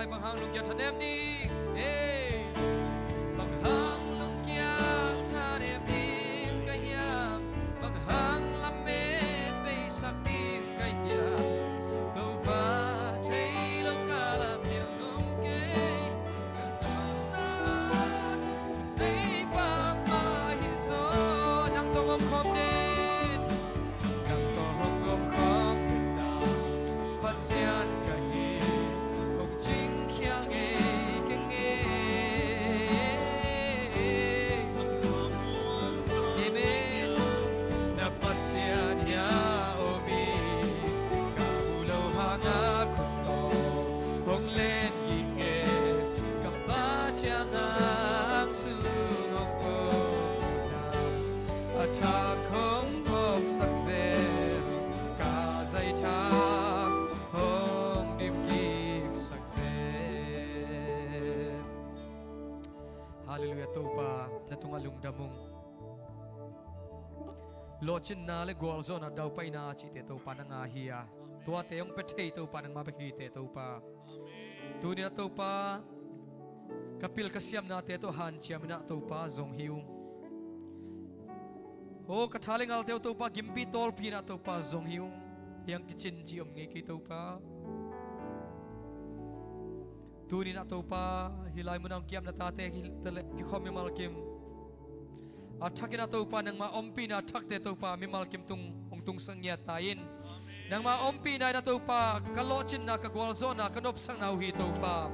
Bang hang lungkia thanem ding? Hey. Bang hang lungkia thanem ding ka hiam? Bang hang lamet beisak ding ka hiam? Topa thei lo ka lam hilh nong kei. Ka nunna thunei pahpah hi zaw. Nang tawh hong om khawm den. Nang tawh hong om khawm den na. Pasian ka hi, hong cingkhial ngei keng e. Amen. Na Pasian hi a om hi, ka mu lo hang a khut tawh hong len gige, ka Pa ciang a ang sung hong ko na. A thak hong phawksak zel, ka zai thak hong dim kiksak zel. Halleluiah, Topa na tungah lungdam ung. Lawhcinna le gualzawhna, daupaina cihte Topa nang a hi a, tuate hong pia thei Topa nangmah bek hi teh Topa. Tuni-in ah Topa, ka pil ka siamnate tawh hanciam in ah Topa zong hi ung. Aw ka tha le ngalte uh Topa, gimpi tawlpi in ah Topa zong hi ung. Hiang kicin cih om ngei kei Topa. Tuni-in ah Topa, hih lai munah hong kiam na tate hi ta leh kikhawm mimal kim a thakin ah Topa, nangmah ompihna thakte Topa mimal kim tung hong tungsak ngiat ta in. Nangmah ompihna in ah Topa ka lawhcinna, ka gualzawhna, ka nopsakna uh hi Topa.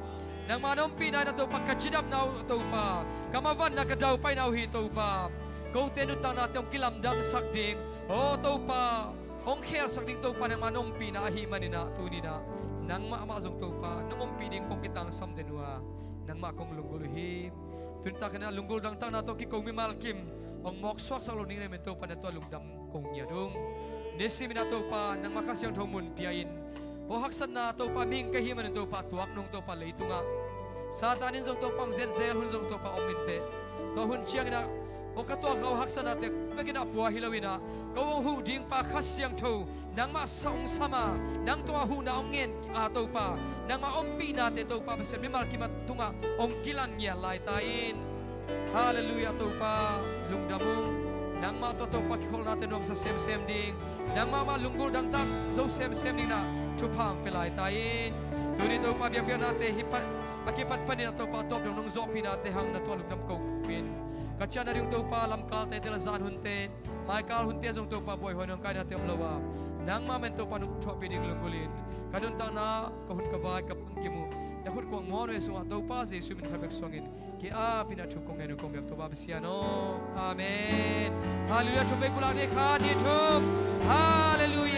Nangmah na ompihna in ah Topa ka cidamna uh Topa, ka mavanna, ka daupaina uh hi Topa. Kote nuntaknate hong kilamdangsak ding, aw Topa, hong khelsak ding Topa nangmah na ompihna ahih manin ah tuni-in ah nangmah mah zong Topa nong ompih ding kong kitangsam den uh a, nangmah kong lunggulh uh hi. Tuni takin ah lunggulh dangtakna tawh kiko mimal kim hong mawk suaksak lo ning na hi manin Topa na tungah lungdam kong ngiat ung. Nisimin ah Topa nangmah Kha Siangtho mun pia in, aw haksatna Topa mihing ka hih manin Topa tuak nung Topa leitungah Satan in zong Topa hong zetzel hun zong Topa om inteh. Tua hun ciangin ah aw ka tuak hau haksatnate bekin ah pua hi loin ah, ko hong huh ding pa Kha Siangtho nangmah sa hong sam a, nang tungah huhna hong ngen a Topa, nangmah ompihnate Topa Pasian mimal kim ah tungah hong kilang ngiat lai ta in. Halleluiah Topa, lungdam ung. Nangmah tawh Topa kikholhnate nuamsa semsem ding, nangmah mah lunggulh dangtak zo semsem dingin ah thupha hong pia lai ta in. Tuni Topa biakpiaknate hih pan a kipat panin ah Topa a tawp dong nong zawhpihnate hang na tungah lungdam ko in. Ka ciahna ding Topa lamkalte, tel a zan hunte, maikal hunte zong Topa buaihuai nong kainate om lo a, nangmah manin Topa nong thuahpih ding lunggulh in, ka nuntakna, ka hun ka vai, ka pangkim uh na khut kuang muanhuai sungah Topa Jesuh min khat bek suangin ki-apin ah thu kong ngen uh kong biak Topa Pasian aw. Amen. Halleluiah. Thum vei pulak ni, khat, nih, thum. Halleluiah.